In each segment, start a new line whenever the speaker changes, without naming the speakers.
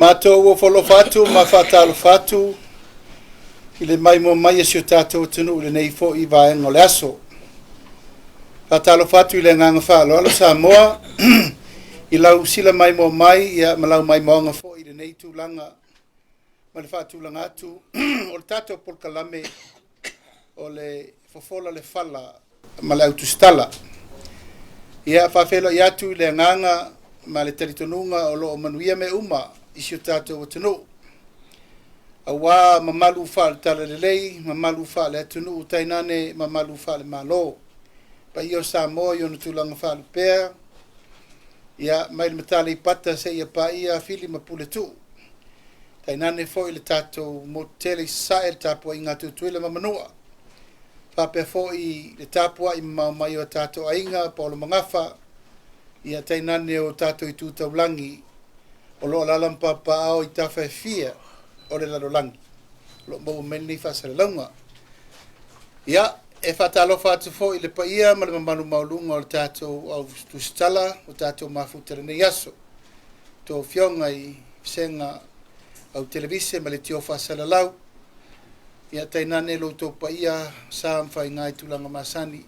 Matou ua ofo atu ma faatalofa atu i le maimoa mai a si o tatou atunuu i lenei foi vaega o le aso. Faatalofa atu i le agaga faaaloalo Samoa i lau sila maimoa mai ia ma lau maimoaga foi i lenei tulaga ma le faatulaga atu o le tatou polokalame o le Fofola le Fala ma le Autusitala. Ia, faafeiloai atu i le agaga ma le talitonuga o lo o manuia mea uma i si o tatou atunuu, aua mamalu faale-talalelei, mamalu faale-atunuu, tainane mamalu faale-Malo. Paia o Samoa i ona tulaga faalupea, ia, mai le Mataleipata seia paia Fili ma Puletuu, tainane foi le tatou motu tele i Sasae, le tapuaiga a Tutuila ma Manua, faapea foi le tapuai mamao mai o tatou aiga, Paolo Magafa, ia tainane o tatou itu taulagi o lo o alaala ma papaaao i tafa e fia o le lalolagi o lo o maua mai lenei faasalalauga. Ia, e faatalofa atu foi i le paia ma le mamalu maualuga o le tatou au tusitala o tatou mafuta i lenei aso. Tou afioga i vasega au televise ma leitio faasalalau, ia tainane lo outou paia sa ma faiga i tulaga masani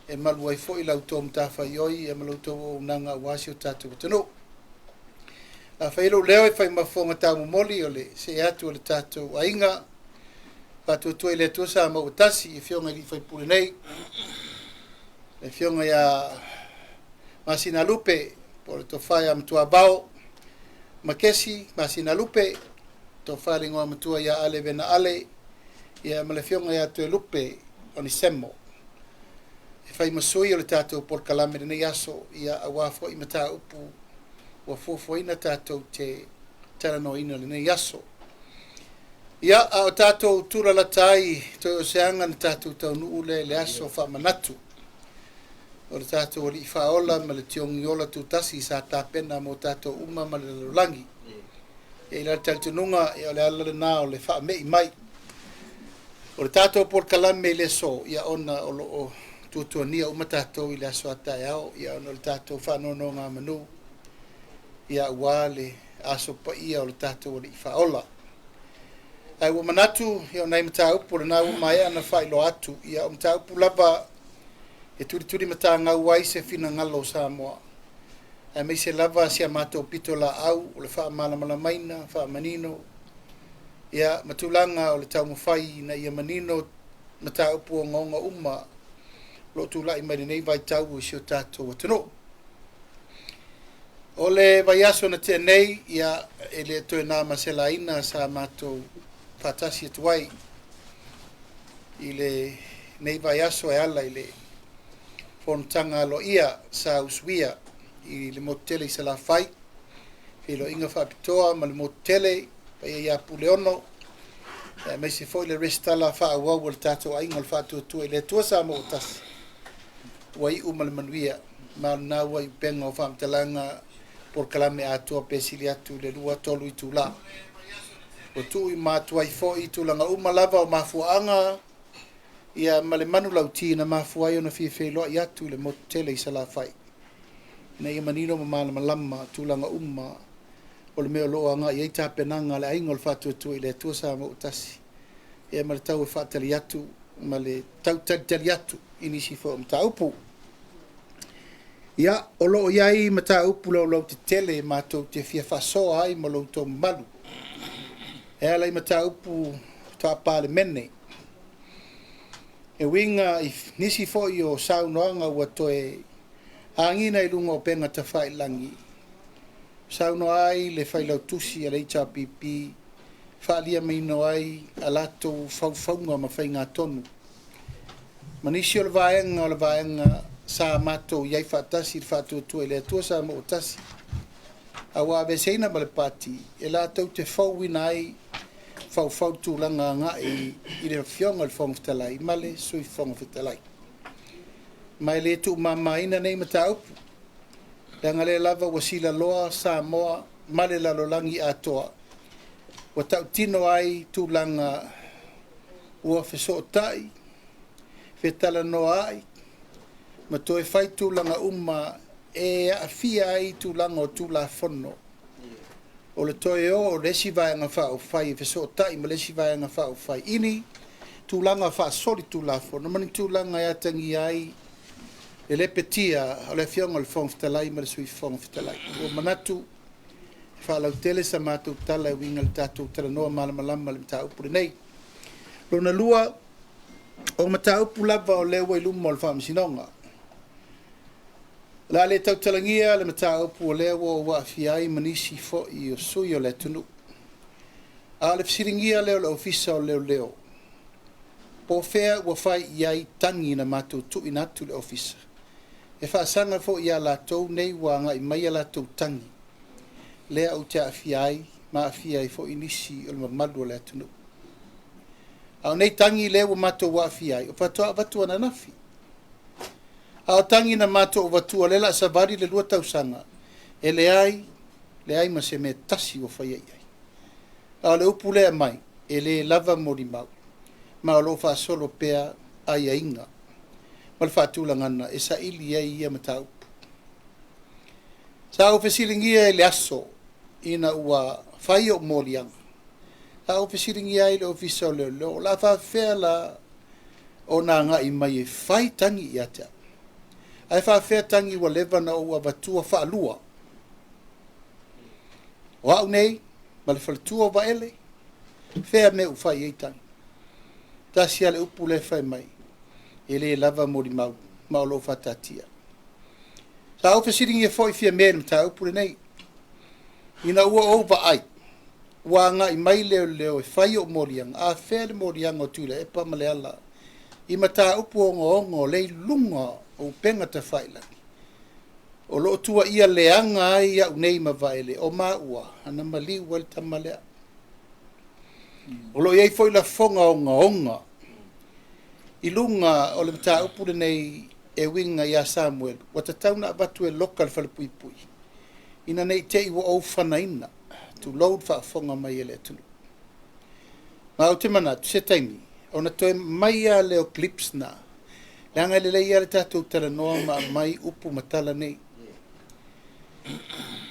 e malu ai foi la outou matafaioi ia ma la outou auaunaga aua si o tatou atunuu. A fai lou leo e fai ma fofoga taumomoli o le see atu o le tatou aiga, faatuatua i le Atua Samoa ua tasi, i afioga i alii faipule nei, le afioga ia Masina Lupe, po o le tofa ia Matuavao Makesi Masina Lupe, tofa le igoa matua ia Ale Vena Ale, ia ma le afioga ia Toelupe Onisemo, e fai ma sui o le tatou polokalame lenei aso, ia aua foi mataupu ua fuafuaina tatou te talanoaina lenei aso. Ia, a o tatou tulalata ai toe o se aga na tatou taunuu lea i le aso faamanatu o le tatou Alii Faaola ma le Tiogiola Tutasi sa tapena mo tatou uma ma le lalolagi. E i la le talitonuga, ia, o le ala lena o le faame'i mai o le tatou polokalame i le aso, ia, ona o lo o tuatuania uma tatou i le aso a taeao, ia, ona o le tatou faanonogamanu, ia, aua le aso paia o le tatou Alii Faaola. Ae ua manatu, ia, o nai mataupu lena ua maea na faailoa atu, ia, o mataupu lava e tulituli matagau ai se finagalo o Samoa, aemaise lava si a matou pito laau o le faamalamalamaina, faamanino, ia, ma tulaga o le taumafai ina ia manino mataupu ogaoga uma o lo o tulai mai lenei vaitau i si o tatou atunuu. O le vaiaso na tea nei, ia, e le toe na ma se laina sa matou faatasi atu ai i lenei vaiaso e ala i le fonotaga aloaia sa usuia i le motu tele i Salafai, feiloaiga faapitoa ma le motu tele paia ia Puleono, aemaise foi le resitala faaauau o le tatou aiga o le Faatuatua i le Atua Samoa ua tasi, ua iu ma le manuia, ma o lena ua i upega o faamatalaga polokalame atoa pe sili atu le 2-3 itula. Ua tuu i matua ai foi tulaga uma lava o mafuaaga, ia, ma le manulauti na mafua ai ona fia feiloai atu i le motu tele i Salafai, ina ia manino ma malamalama tulaga uma o le mea o lo o agai ai tapenaga a le aiga o le Faatuatua i le Atua Samoa ua tasi, ia, ma le tau e faatali atu ma le tau talitali atu i nisi foi o mataupu. Ia, o lo o i ai mataupu laulautetele matou te fia faasoa ai ma lo outou mamalu e ala i mataupu faa-Palemene, e uiga i nisi foi o saunoaga ua toe agina i luga o upega tafailagi, saunoa ai le failautusi a le HRPP, faaalia manino ai a latou faufauga ma faigatonu ma nisi o le vaega o le vaega sa matou i ai faatasi i le Faatuatua i le Atua Samoa ua tasi, a ua aveeseina ma le pati e latou te fauina ai faufau tulaga agai i le afioga i le Fofoga Fetalai ma le Sui Fofoga Fetalai. Ma e le tuumamaina nei mataupu, leaga lea lava ua silaloa Samoa ma le lalolagi atoa, ua tautino ai tulaga ua fesootai, fetalanoa ai, ma toe fai tulaga uma e aafia ai tulaga o Tulafono. O le toe o o le isi Vaega Faaupufai e fesootai ma le isi Vaega Faaupufai i ni tulaga faasolitulafono ma ni tulaga e atagia ai le lepetia o le Afioga i le Fofoga Fetalai ma le Sui Fofoga Fetalai. Ua manatu e faalautele sa matou tala e uiga i le tatou talanoa malamalama i le mataupu lenei. Lona lua, o mataupu lava o lea ua i luma o le Faamasinoga. O le a le tautalagia le mataupu o lea ua ou aafia ai ma nisi foi o sui o le atunuu. A o le fesiligia lea o le Ofisa o Leoleo, po o fea ua fai i ai tagi na matou tuuina atu i le Ofisa, e faasaga foi ia latou nei ua agai mai a latou tagi, lea ou te aafia ai ma aafia ai foi nisi o le mamalu o le atunuu. A o nei tagi lea ua matou aafia ai, faatoa avatu ananafi. A o tagi na matou avatua, lea o le a savali le 2 tausaga, e leai, leai ma se mea e tasi ua faia i ai. A o le upu lea e aumai, e le lava molimau, ma o lo o faasolo pea aiaiga ma le faatulagaga e saili ai ia mataupu. Sa ou fesiligia i le aso ina ua fai ou moliaga, sa ou fesiligia ai le Ofisa o Leoleo, o le a faapefea la ona agai mai e fai tagi ia te au? Ae faapefea tagi ua leva ona ou avatua faalua? O au nei ma le faletua o Vaele, fea mea ua fai ai tagi? Tasi lava le upu lea e fai mai, e le lava molimau, ma o lo o faataatia. Sa ou fesiligia foi Fiame i le mataupu lenei, ina ua ou vaai ua agai mai leoleo e fai ou moliaga, a fea le moliaga o Tuilaepa ma Leala i mataupu ogaoga o lea e i luga o upega tafailagi, o lo o tuuaia leaga ai au nei ma Vaele, o maua na maliu ai le tama lea. O lo o i ai foi lafoga ogaoga i luga o le mataupu lenei e uiga ia Samuelu, ua tatau ona avatu e loka le falepuipui, ina ne i te i ua ou fanaina, tulou le faafofoga mai a le atunuu. Ma ou te manatu, se taimi, ona toe aumai lava lea o clips na, leaga e lelei lava le tatou talanoa ma aumai upu ma tala nei.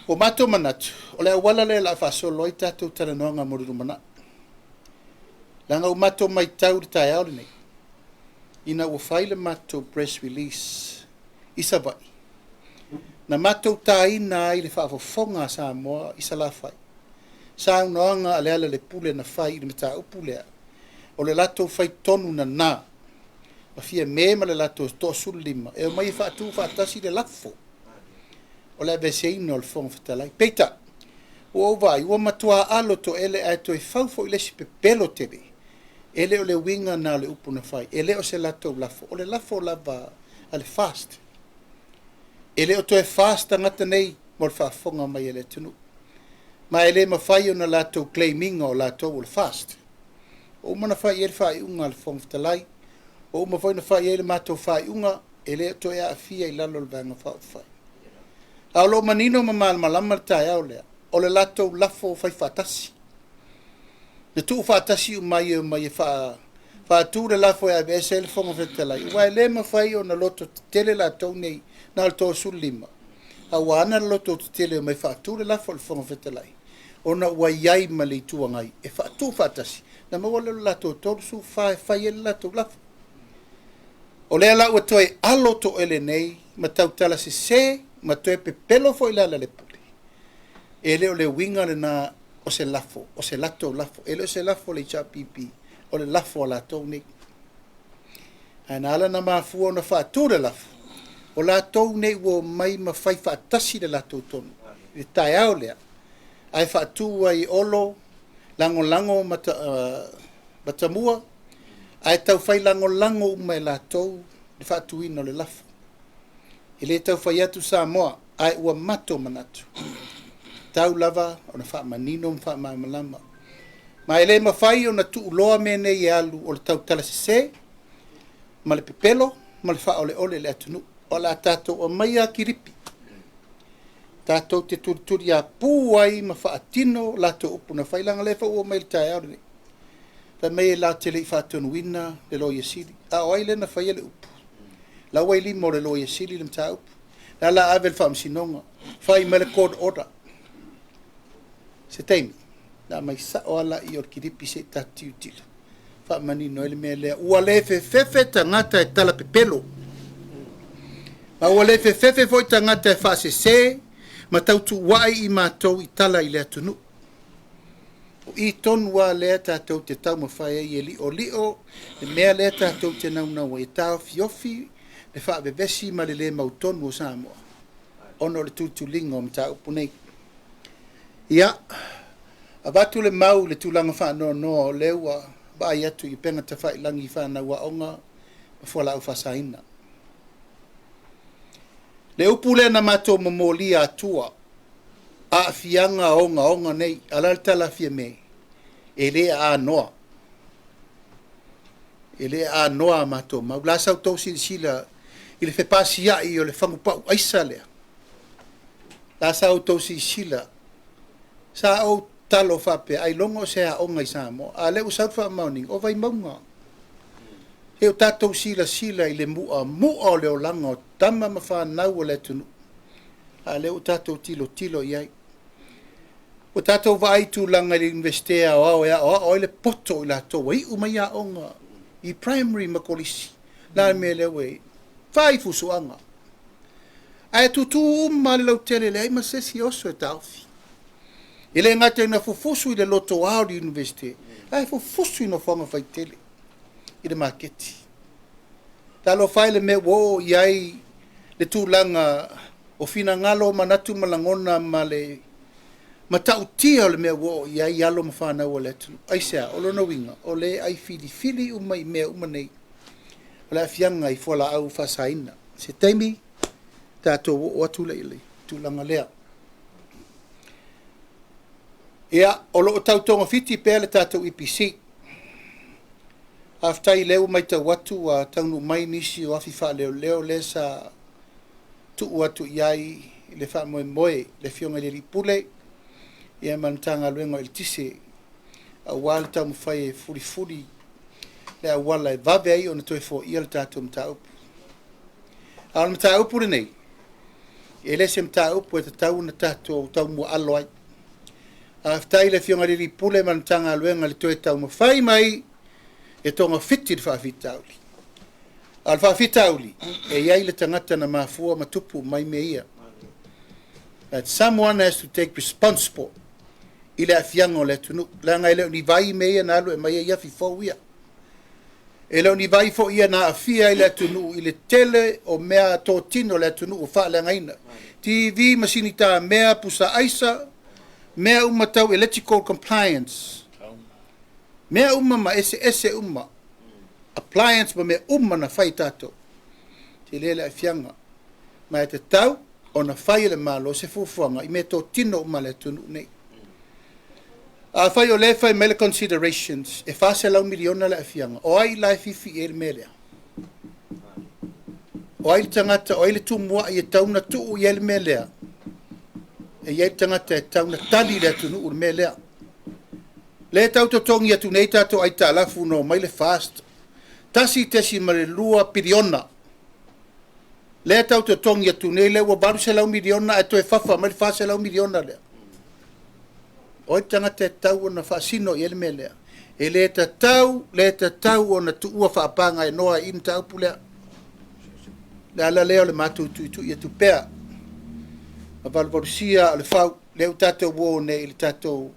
Ua matou manatu, o le auala lea o le a faasolo ai tatou talanoaga mo le lumanai. Leaga ua matou matau i le taeao lenei, ina ua fai le matou press release i Savaii, na matou taina ai le faafofoga a Samoa i Salafai, saunoaga a Lealailepule na fai i le mataupu lea, o le latou faitonu nana ma Fiame ma le latou 35 e omai e faatu faatasi le lafo o le aveeseina o le Fofoga Fetalai. Peitai, ua ou vaai ua matua alo toele ae toe fau foi le isi pepelo tele. E le o le uiga lena o le upu na fai, e le o se latou lafo, o le lafo lava a le FAST. E le o toe FAST tagata nei mo le faafofoga mai a le atunuu. Ma e le mafai ona latou claim ina o latou o le FAST. Ua uma ona fai i ai le faaiuga a le Fofoga Fetalai, ua uma foi ona fai i ai le matou faaiuga, e le o toe aafia i lalo o le Vaega Faaupufai. A o lo o manino ma malamalama le taeao lea, o le latou lafo fai faatasi. Na tuufaatasi uma ai e omai e faatu le lafo e aveese ai le Fofoga Fetalai, aua e le mafai ona loto tetele latou nei na o le 35, a ua ana le loto tetele e omai e faatu le lafo i le Fofoga Fetalai, ona ua i ai ma le Itu Agai e faatuufaatasi, ona maua lea o le latou 34 e fai ai le latou lafo. O lea la ua toe alo toele nei ma tautala sese ma toe pepelo foi Lealailepule, e le o le uiga lena o se lafo, o se latou lafo. E le o se lafo a le HRPP, o le lafo a latou nei. Ae na ala ona mafua ona faatu le lafo, o latou nei ua omai ma fai faatasi le latou tonu i le taeao lea, ae faatu ai e Olo lagolago Matamua, ae taufai lagolago uma e latou le faatuina o le lafo. E le tau fai atu Samoa, ae ua matou manatu, tau lava ona faamanino ma faamalamalama. Ma e le mafai ona tuuloa mea nei e alu o le tautala sese ma le pepelo ma le faaoleole i le atunuu. O le a tatou aumaia kilipi, tatou te tulituliapu ai ma faatino latou upu na fai, leaga o lea foi ua oo mai i le taeao lenei, fai mai e latou te le i faatonuina le Loia Sili. A o ai lea na faia le upu? La ua i lima o le Loia Sili le mataupu. O la o le a ave i le Faamasinoga, fai mai le court order. Se taimi, na aumai sao lava lea o le kilipi se i tatou tilotilo, faamanino ai le mea lea. Ua le fefefe tagata e talapepelo, ma ua le fefefe foi tagata e faasese ma tautuuai i matou i tala i le atunuu. O i tonu lava lea tatou te taumafai ai e liolio le mea lea tatou te naunau ai e taofiofi le faavevesi ma le le mautonu o Samoa ona o le tulituliga o mataupu nei. Ia, avatu le mau i le tulaga faanoanoa o lea ua vaai atu i upega tafailagi i fanau aoga ma fualaau faasaina. Le upu lea na matou momolia atua, aafiaga ogaoga nei, a o le a le tala a Fiame? E le aanoa. E le aanoa a matou mau. O le a sa outou silasila i le fepasiai o le fagupau aisa lea? O le a sa outou silasila? Sa ou talo faapea, ailoga o se aoga i Samoa. A o lea ua sau le faamaoniga, o Vaimauga. Se i o tatou silasila i le mu'amu'a o le olaga o tama ma fanau o le atunuu, a o lea ua tatou tilotilo i ai. Ua tatou vaai i tulaga i le Iunivesite Aoao e aoao ai le poto o i latou ua iu mai aoga i primary ma kolisi. O le a le mea lea ua i ai? Fai fusuaga. Ae tutu uma lava le lautele, e leai ma se isi e oso e taofi. E le gata ina fufusu i le lotoa o le Iunivesite, ae fufusu i nofoaga faitele i le maketi. Talofa e i le mea ua oo i ai le tulaga o finagalo, manatu ma lagona ma le matautia o le mea ua oo i ai alo ma fanau a le atunuu. Aisea? O lona uiga, o lea e ai filifili uma i mea uma nei, o le aafiaga i fualaau faasaina. Se taimi tatou oo atu lea i le tulaga lea. Ia, o lo o tau togafiti pea le tatou EPC. Faafetai o lea ua matau atu ua taunuu mai nisi o afi faaleoleo lea sa tuu atu i ai le faamoemoe le Afioga i le Alii Pule ma le Matagaluega o Eletise aua le taumafai e fulifuli le auala e vave ai ona toe foia le tatou mataupu. A o le mataupu lenei, e le se mataupu e tatau ona tatou taumuaalo ai. Faafetai i le Afioga i le Alii Pule ma le Matagaluega i le toe taumafai mai e togafiti le faafitauli. A o le faafitauli, e i ai le tagata na mafua ma tupu mai mea ia. That someone has to take responsible i le aafiaga o le atunuu, leaga e le o ni vai mea ia na alu e aumai ai afi fou ia. E le o ni vai foi ia na aafia ai le atunuu i le tele o mea totino o le atunuu ua faaleagaina. TV, masini tamea, pusa aisa, mea uma tau electrical compliance, mea uma ma eseese uma, appliance ma mea uma na fai tatou. Tele le aafiaga, ma e tatau ona fai e le Malo se fuafuaga i mea totino uma a le atunuu nei. Afai o lea e fai mai le considerations e $400 miliona le aafiaga, o ai la e fifi i ai le mea lea? O ai le tagata, o ai le tumuai e tau na tuu i ai le mea lea? E i ai le tagata e tau na tali i le atunuu le mea lea. Lea e tau totogi atu nei tatou aitalafu na omai le FAST, 1.2 piliona. Lea e tau totogi atu nei, lea ua $800 miliona ae toe fafa mai le $400 miliona lea. O ai le tagata e tatau ona faasino i ai le mea lea? E le tatau, le tatau ona tuua faapagaenoa i mataupu lea. Le ala lea o le matou tuitui atu pea ma valuvalusia o le fau. Lea ua tatou o nei i le tatou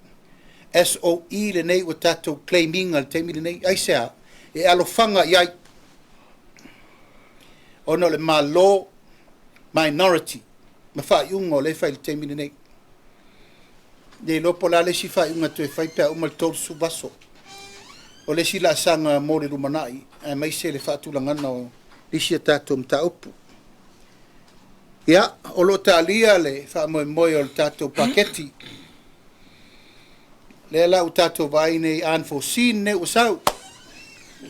SOE lenei ua tatou claim ina i le taimi lenei. Aisea? E alofaga i ai ona o le Malo minority ma faaiuga o lea e fai i le taimi lenei. Le iloa po o le a le isi faaiuga toe fai pe a uma le 30 aso. O le isi laasaga mo le lumanai, aemaise le faatulagaga o nisi a tatou mataupu. Ia, o lo o talia le faamoemoe o le tatou paketi. Lea la ua tatou vaai nei unforeseen nei ua sau.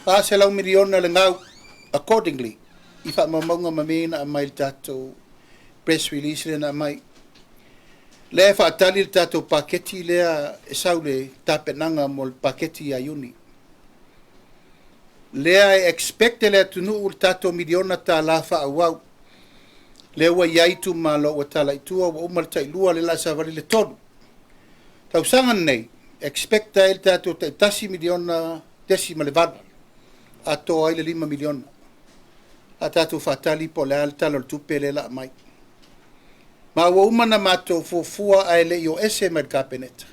$400 miliona le gau accordingly i faamaumauga ma mea ia na aumai i le tatou press release lea na aumai. Lea e faatali le tatou paketi lea e sau le tapenaga mo le paketi ia Iuni. Lea e expect e le atunuu le tatou miliona tala faaauau. Lea ua i ai itumalo ua tala i tua, ua uma le tailua, lea o le a savali le tolu. Tausaga lenei, expect ai le tatou tai $1 miliona tesi ma le 8 atoa ai le $5 miliona. A tatou faatali po o le a le Tala o le Tupe lea o le a aumai. Ma ua uma ona matou fuafua ae le i o ese mai le Kapeneta,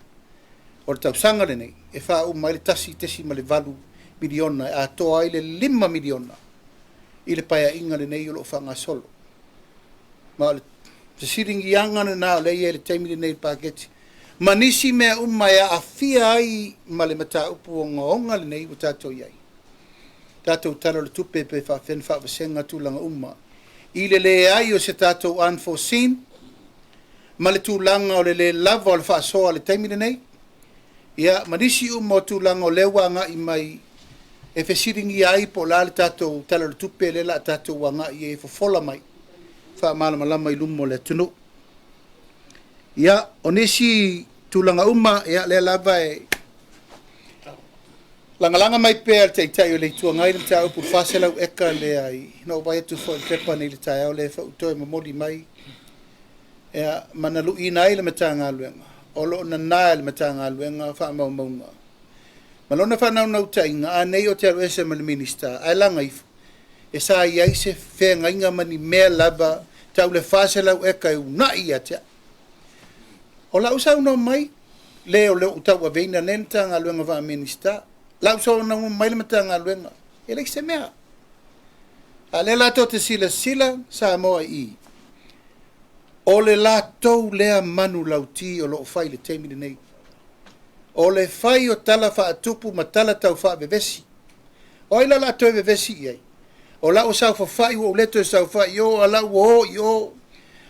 o le tausaga lenei e faauma ai le $1.8 miliona e atoa ai le $5 miliona i le Paeaiga lenei o lo o faagasolo. Ma o le fesiligiaga lena o lea e i ai i le taimi lenei i le paketi, ma nisi mea uma e aafia ai ma le mataupu ogaoga lenei ua tatou i ai. Tatou Tala o le Tupe pe faapefea ona faavasega tulaga uma i le leai o se tatou unforeseen ma le tulaga o le le lava o le faasoa i le taimi lenei, ia ma nisi uma o tulaga o lea ua agai mai e fesiligia ai po o le a le tatou Tala o le Tupe lea o le a tatou agai i ai e fofola mai faamalamalama i luma o le atunuu. Ia, o nisi tulaga uma, ia lea lava e lagalaga mai pea e le Taitai o le Itu Agai le mataupu i le 400 eka lea na ou vaai atu foi i le pepa nei i le taeao lea foi ua toe momoli mai, ia, ma na luiina ai le Matagaluega, o lo o nana e le Matagaluega faamaumauga. Ma lona faanaunautaiga, a nei ou te alu ese ma le Minisita, ae laga ifo, e sa i ai se feagaiga ma ni mea lava tau le 400 eka e uunai ia te au. O lau saunoa mai, le o lou tauaveina lenei Matagaluega faa-Minisita, lau saunoa mai le Matagaluega, e leai se mea. A o lea latou te silasila Samoa i i, o le latou lea manulauti o lo o fai i le taimi lenei. O le fai o tala faatupu ma tala tau faavevesi. O ai la o le a toe vevesi i ai? O lau saofafai ua ou le toe saofai i o, a o lau ua o i o,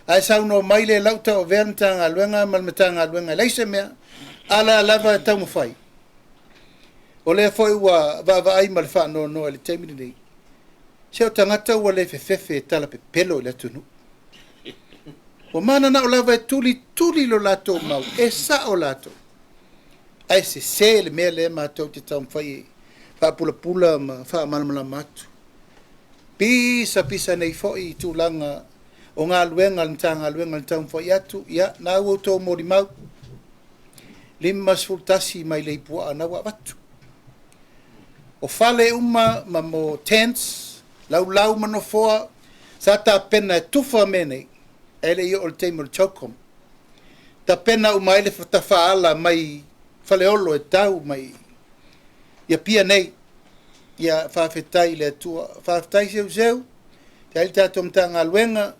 ae saunoa mai le lau tauavea le Matagaluega ma le Matagaluega e leai se mea, a la lava e taumafai. O lea foi ua vaavaai ma le faanoanoa i le taimi lenei, se o tagata ua le fefefe e talapepelo i le atunuu. Ua mananao lava e tulituli lo latou mau, e sao latou, ae sese le mea lea matou te taumafai e faapulapula ma faamalamalama atu. Pisa pisa nei foi i tulaga o galuega a le Matagaluega i le taumafai atu, ia, na ua outou molimau, 51 mailei puaa na ua avatu. O fale uma ma mo tents, laulau ma nofoa, sa tapena e tufa mea nei, ae le i oo i le taimi o le CHOGM. Tapena uma ai le tafaala mai Faleolo e tau mai i Apia nei. Ia, faafetai i le Atua, faafetai Seuseu, faafetai le tatou Matagaluega,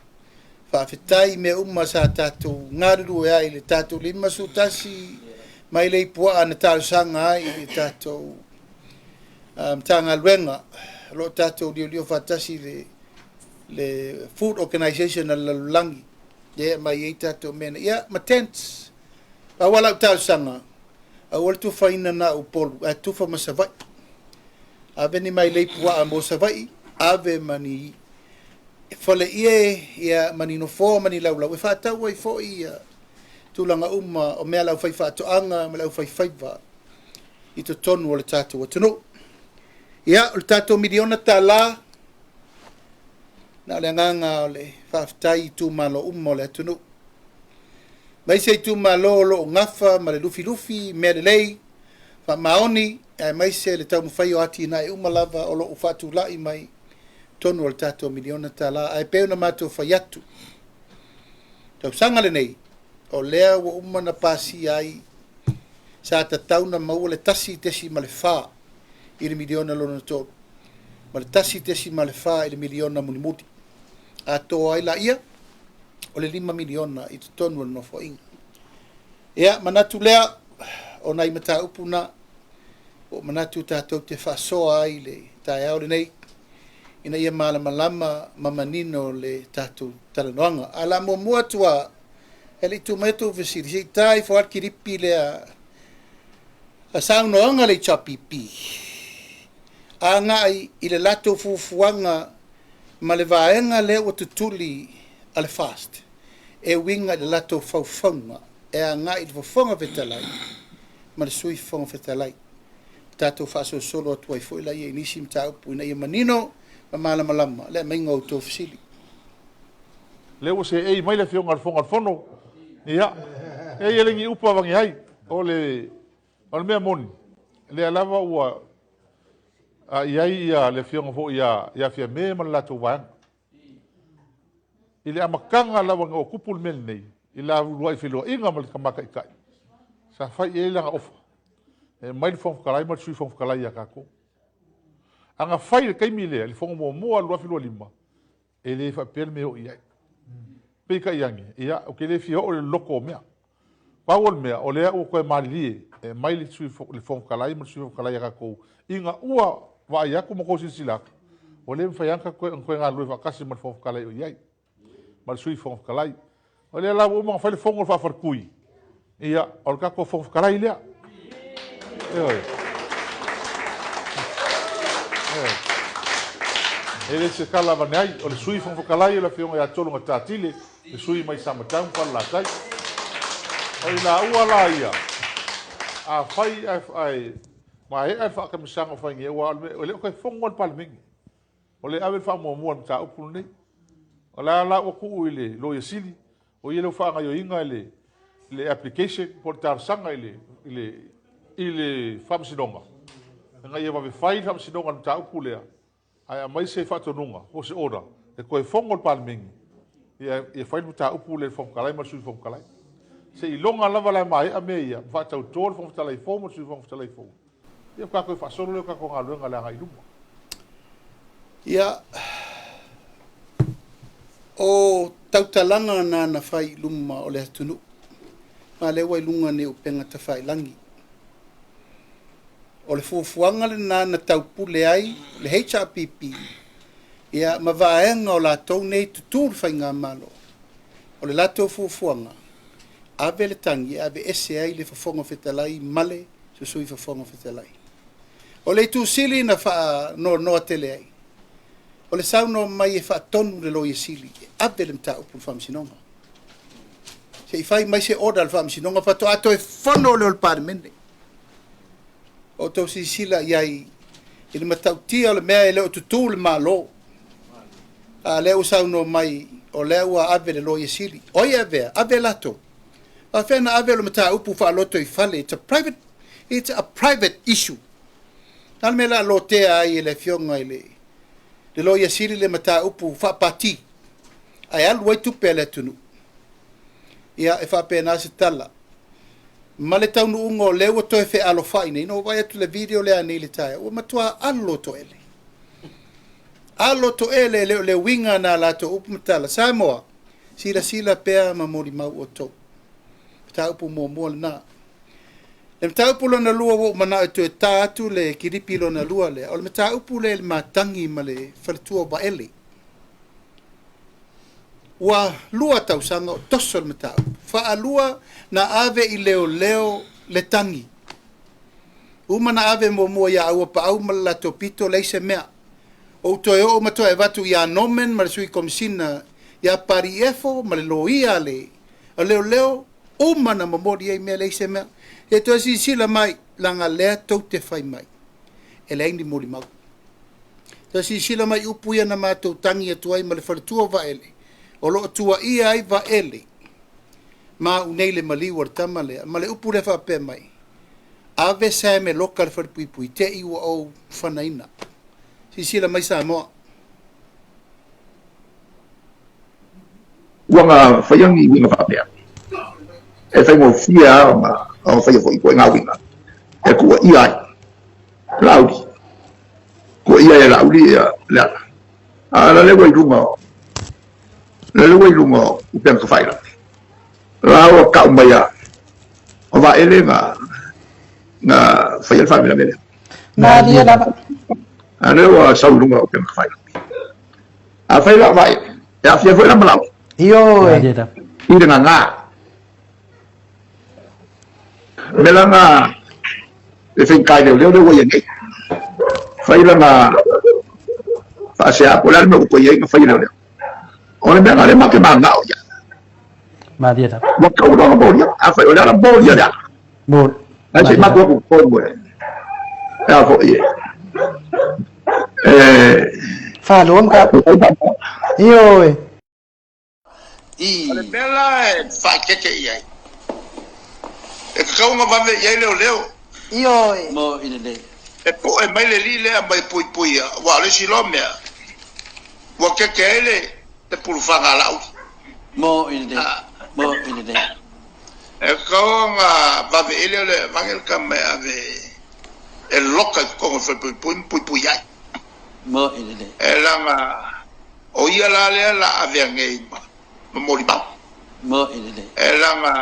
faafetai i mea uma sa tatou galulue ai i le tatou 51 mailei puaa na talosaga ai i le tatou Matagaluega. O lo o tatou liolio faatasi i le Food Organization a le lalolagi lea e aumai ai tatou mea nei. Ia, ma tents. Pau lava lau talosaga, aua le tufaina na o Upolu, ae tufa ma Savaii. Ave ni mailei puaa mo Savaii, ave ma ni faleie, ia, ma ni nofoa ma ni laulau e faatau ai foi ia tulaga uma o mea a le aufaifaatoaga ma le aufaifaiva i totonu o le tatou atunuu. Ia, o le tatou $1 miliona, na o le agaga o le faafetai i itumalo uma o le atunuu, aemaise itumalo o lo o gafa ma le lufilufi, mea lelei, faamaoni, aemaise le taumafai o atinae uma lava o lo o faatulai mai totonu o le tatou $1 miliona. Ae pei ona matou fai atu, tausaga lenei, o lea ua uma ona pasia ai, sa tatau ona maua le 1.4 i le miliona lona 3, ma le 1.4 i le miliona mulimuli. Atoa ai laia o le $5 miliona i totonu o le Nofoaiga. Ia, manatu lea, o nai mataupu na, ua manatu tatou te faasoa ai le taeao lenei, ina ia malamalama ma manino le tatou talanoaga. Ae o le a muamua atu lava, e le i tuu mai tou fesili, se i ta ifo lava le kilipi lea a saunoaga a le HRPP agai i le latou fuafuaga ma le vaega lea ua tutuli a le FAST e uiga i le latou faufauga e agai i le Fofoga Fetalai ma le Sui Fofoga Fetalai. Tatou faasolosolo atu ai foi laia i nisi mataupu ina ia manino ma malamalama le aumaiga o outou fesili.
Lea ua seei mai le Afioga i le Fofoga o le Fono. Ia, e i ai le ni upu avane ai. O le o le mea moni, lea lava ua i ai ia le afioga foi ia ia Fiame ma le latou vaega. I le amataga lava ina ua tupu le mea lenei, i le uluai feiloaiga ma le Tama Taitai, sa fai i ai lana ofa, e aumai le Fofoga Fetalai ma le Sui Fofoga Fetalai ia tatou. A na fai i le taimi lea, i le fono muamua 2025, e le faapea le mea e oo i ai. Peitai ane, ia, ou te le fia oo i le loloto o mea. Pau o le mea, o lea ua toe malilie e aumai le Sui le Fofoga Fetalai ma le Sui Fofoga Fetalai a tatou, ina ua vaai atu ma outou silasila atu, ua le mafai lava ona toe galulue faatasi ma le Fofoga Fetalai o i ai, ma le Sui Fofoga Fetalai. O lea la ua uma ona fai le fono faafaletui, ia, o le tatou Fofoga Fetalai lea. Ioe. E le se tala avane ai, o le Sui Fofoga Fetalai o le Afioga ia Tologatatile, le sui mai Samatau ma Falelatai. O i laua la ia, afai ae maea le faatamisaga o fai nei, aua e le o toe fono lava le Palemene. O lea e ave le faamuamua i le mataupu lenei. O la la ua tuu i le Loia Sili, o ia lea ua faagaoioiga le le application po o le talosaga i le i le i le Faamasinoga, ina ia vave fai le Faamasinoga i le mataupu lea, ae aumai se faatonuga po o se order e toe fono le Palemene, ia ia fai le mataupu lea i le Fofoga Fetalai ma le Sui Fofoga Fetalai. Seiloga lava la e maea mea ia, ma faatauto le Fofoga Fetalai fou ma le Sui Fofoga Fetalai fou, Ia faatoa toe faasolo lea o tatou galuega i le agai i luma.
Ia, o tautalaga na na fai i luma o le atunuu, ma lea ua i luga nei o upega tafailagi. O le fuafuaga lena na taupule ai le HRPP ia, ma vaega o latou nei tutū le Faigamalo. O le latou fuafuaga, ave le tagi e aveese ai le Fofoga Fetalai ma le Sui Fofoga Fetalai. O le itu sili na faanoanoa tele ai, o le saunoa mai e faatonu le Loia Sili e ave le mataupu i le Faamasinoga. Se i fai mai se order a le Faamasinoga faatoa toe fono lea o le Palemene. O outou silasila i ai i le matautia o le mea e le o tutū le Malo. A lea ua saunoa mai o lea ua ave le Loia Sili. O ai e avea? Ave e latou. Faafefea na ave o le mataupu faalotoifale? It's a private, it's a private issue. Na le mea la lotea ai e le afioga i le le Loia Sili le mataupu faapati ae alu ai tupe a le atunuu. Ia, e faapena se tala. Ma le taunuuga o lea ua toe fealofai nei, na ou vaai atu i le video lea anei i le taeao, ua matua alo toele. Alo toele, e le o le uiga na latou upu ma tala. Samoa, silasila pea ma molimau outou. Mataupu muamua lena. Le mataupu lona lua ua ou manao e toe ta atu le kilipi lona lua lea, o le mataupu lea i le matagi ma le faletua o Vaele. Ua lua tausaga o toso le mataupu. Faalua na ave i leoleo le tagi. Uma na ave muamua ia Auapaau ma le latou pito, leai se mea. Ou toe oo ma toe avatu ia Norman ma le Sui Komesina ia Pariefo ma le loia a le leoleo, uma na momoli ai mea, leai se mea. E toe silasila mai, leaga lea tou te fai mai, e leai ni molimau. Toe silasila mai upu ia na matou tagi atu ai ma le faletua o Vaele, o lo o tuuaia ai Vaele ma au nei le maliu o le tama lea, ma le upu lea faapea mai, ave Sam e loka le falepuipui, te i ua ou fanaina. Silasila mai Samoa.
Ua na faia ni uiga faapea, e faigofie lava ona faia foi ituaiga uiga e tuuaia ai Laauli, tuuaia ai e Laauli Leala. A o lea ua i luga o, lea ua i luga o upega tafailagi. La ua tau mai lava, o Vaele na na faia le faalavelave lea.
Malie lava.
A lea ua sau i luga o upega tafailagi. Afai la o Vaele, e aafia foi la ma Laauli.
Ioe.
I le gagā. O le mea la na e faigata i leoleo lea ua i ai nei. Fai lana faasea po o le a le mea ua toe i ai na fai e leoleo. O le mea na lea matou te mananao i ai.
Malie lava.
Ua tau loa ona molia. Afai o le ala molia le ala.
Mol.
Ae se i matou atu i totonu e e a foi e e
Faaloa mataupu. Ioe.
O le mea la e faaeteete i ai, E tatau ona vave i ai leoleo.
Ioe.
Mo i lelei.
E poe mai le alii lea ma e puipuia, aua o le isi loa mea, ua keke ai le pulufaga a Laauli.
Mo i lelei. Mo i lelei.
E tatau ona vave i ai leoleo e avane le tama e ave e loka i totonu o le falepuipui ma puipui ai.
Mo i lelei.
E leaga o ia la lea la avea nei ma molimau.
Mo i lelei.
E leaga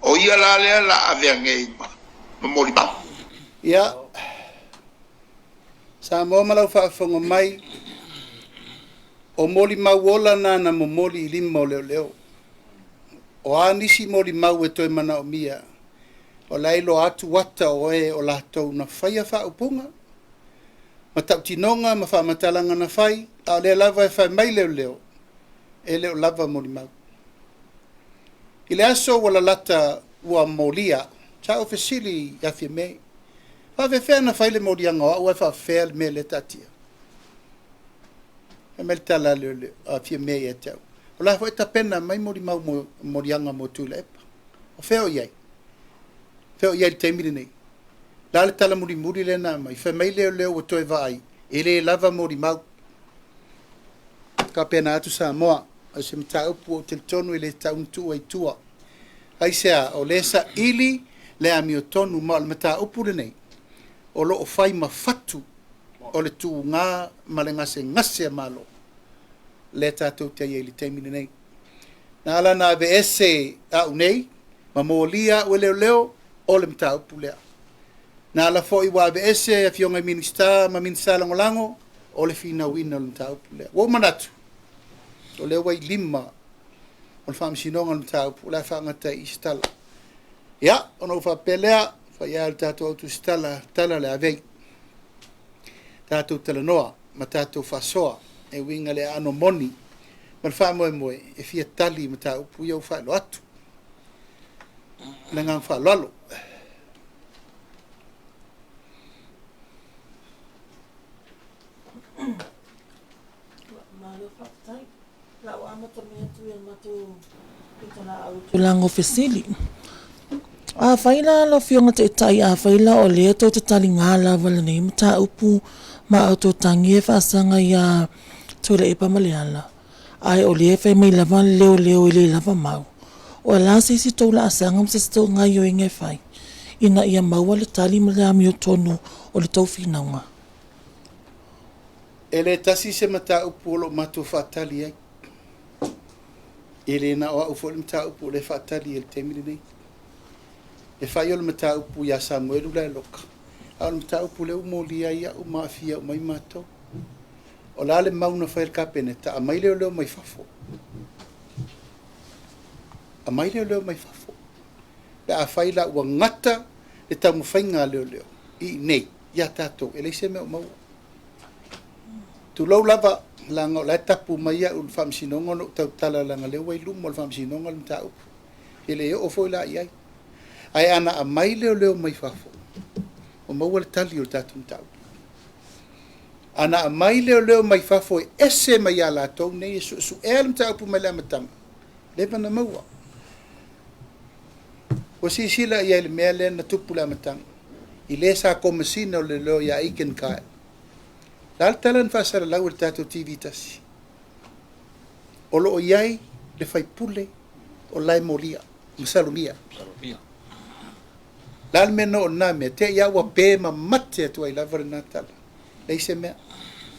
o ia la lea la avea nei ma molimau.
Ia, Samoa ma lau faafofoga mai, o molimau ola na na momoli i lima o leoleo. O a nisi molimau e toe manaomia, o la e iloa atu ata o e o latou na faia faaupuga, ma tautinoga ma faamatalaga na fai, a o lea lava e fai mai leoleo, e le o lava molimau. I le aso ua lalata ua molia, sa ou fesili ia Fiame, faafefea na fai le moliaga o au ae faafefea le mea lea taatia? Fai mai le tala a leoleo, a Fiame ia te au, o la foi e tapena mai molimau mo moliaga mo Tuilaepa. O fea o i ai? Fea o i ai i le taimi lenei? La le tala mulimuli lea na aumai, fai mai leoleo ua toe vaai, e le lava molimau. Faapena atu Samoa, o se mataupu ua ou talitonu e le tatau ona tuua i tua. Aisea, o lea e saili le amiotonu, ma o le mataupu lenei o lo o fai ma fatu o le tuga ma le gasegase a Malo lea tatou te i ai i le taimi lenei. Na ala ona aveese au nei ma molia au e leoleo o le mataupu lea. Na ala foi ua aveese afioga i Minisita ma Minisita Lagolago o le finauina o le mataupu lea. Ua ou manatu, o lea ua i lima o le Faamasinoga o le mataupu, o le a faagata ai i se tala. Ia, ona ou faapea lea, fai lava le tatou autusitala, tala le avei. Tatou talanoa ma tatou faasoa e uiga le aano moni ma le faamoemoe e fia tali i mataupu ia ua faailoa atu. Le agaga faaaloalo.
Malo faafetai. O la ua amata mai atu i a matou pitolaau i tulaga o fesili. Afai la lau Afioga Taitai, afai la o lea tou te taliga lava lenei mataupu ma outou tagi e faasaga ia Tuilaepa ma Leala, ae o lea e fai mai lava le leoleo e le lava mau, o le a se isi tou laasaga ma se isi tou gaioiga e fai ina ia maua le tali ma le amiotonu o le tou finauga?
E le tasi se mataupu o lo o matou faatali ai. E le na o au foi le mataupu o lea e faatali ai i le taimi lenei. E fai o le mataupu ia Samuelu la e loka, a o le mataupu lea ua molia ai au ma aafia uma ai matou. O le a le mau na fai e le Kapeneta, aumai leoleo mai fafo. Aumai leoleo mai fafo. Pe a fai la ua gata le taumafaiga a leoleo i inei ia tatou, e leai se mea o maua. Tulou lava, leaga o la e tapu mai au i le Faamasinoga ona ou tautala leaga o lea ua i luma o le Faamasinoga le mataupu. E le oo foi la i ai. Ae ana aumai leoleo mai fafo, ua maua le tali o le tatou mataupu. Ana aumai leoleo mai fafo e ese mai ia latou nei e suesuea le mataupu mai le amataga, leva ona maua. Ua silasila i ai i le mea lea na tupu i le amataga, i le sa Komesina o Leoleo ia Aiken Kyle. O le a le tala na faasalalau e le tatou TV tasi? O lo o i ai le faipule o la e molia ma salomia. O le a le mea na oo i lena mea? Te i lava ua pe ma mate atu ai lava lena tala. Leai se mea.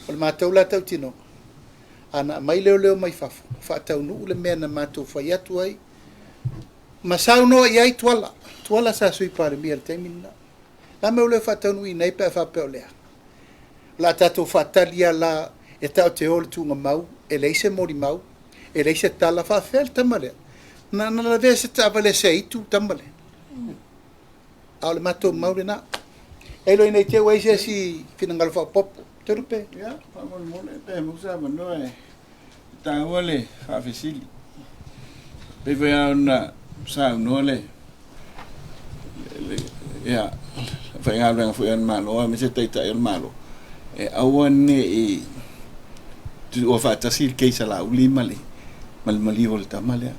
O le matou la tautinoga, ana aumai leoleo mai fafo, faataunuu le mea na matou fai atu ai ma saunoa i ai Tuala. Tuala sa Sui Palemia i le taimi lena. O le a mea ua le faataunuuina ai pe a faapea o lea? O le a tatou faatali lava la e tatou te o i le tuugamau, e leai se molimau, e leai se tala, faafefea le tama lea? Na na lavea se taavale seaitu le tama lea. A o le matou mau lena. E iloa ina i te i ua i ai se isi finagalo faaopoopo. Toelupe.
Ia, faamolemole pe maua se avanoa e taua le faafesili. Pei foi lava ona saunoa le ia faigaluega foi a le Malo aemaise Taitai o le Malo, e aua ne i tuua faatasi le case a Laauli ma le maliu o le tama lea.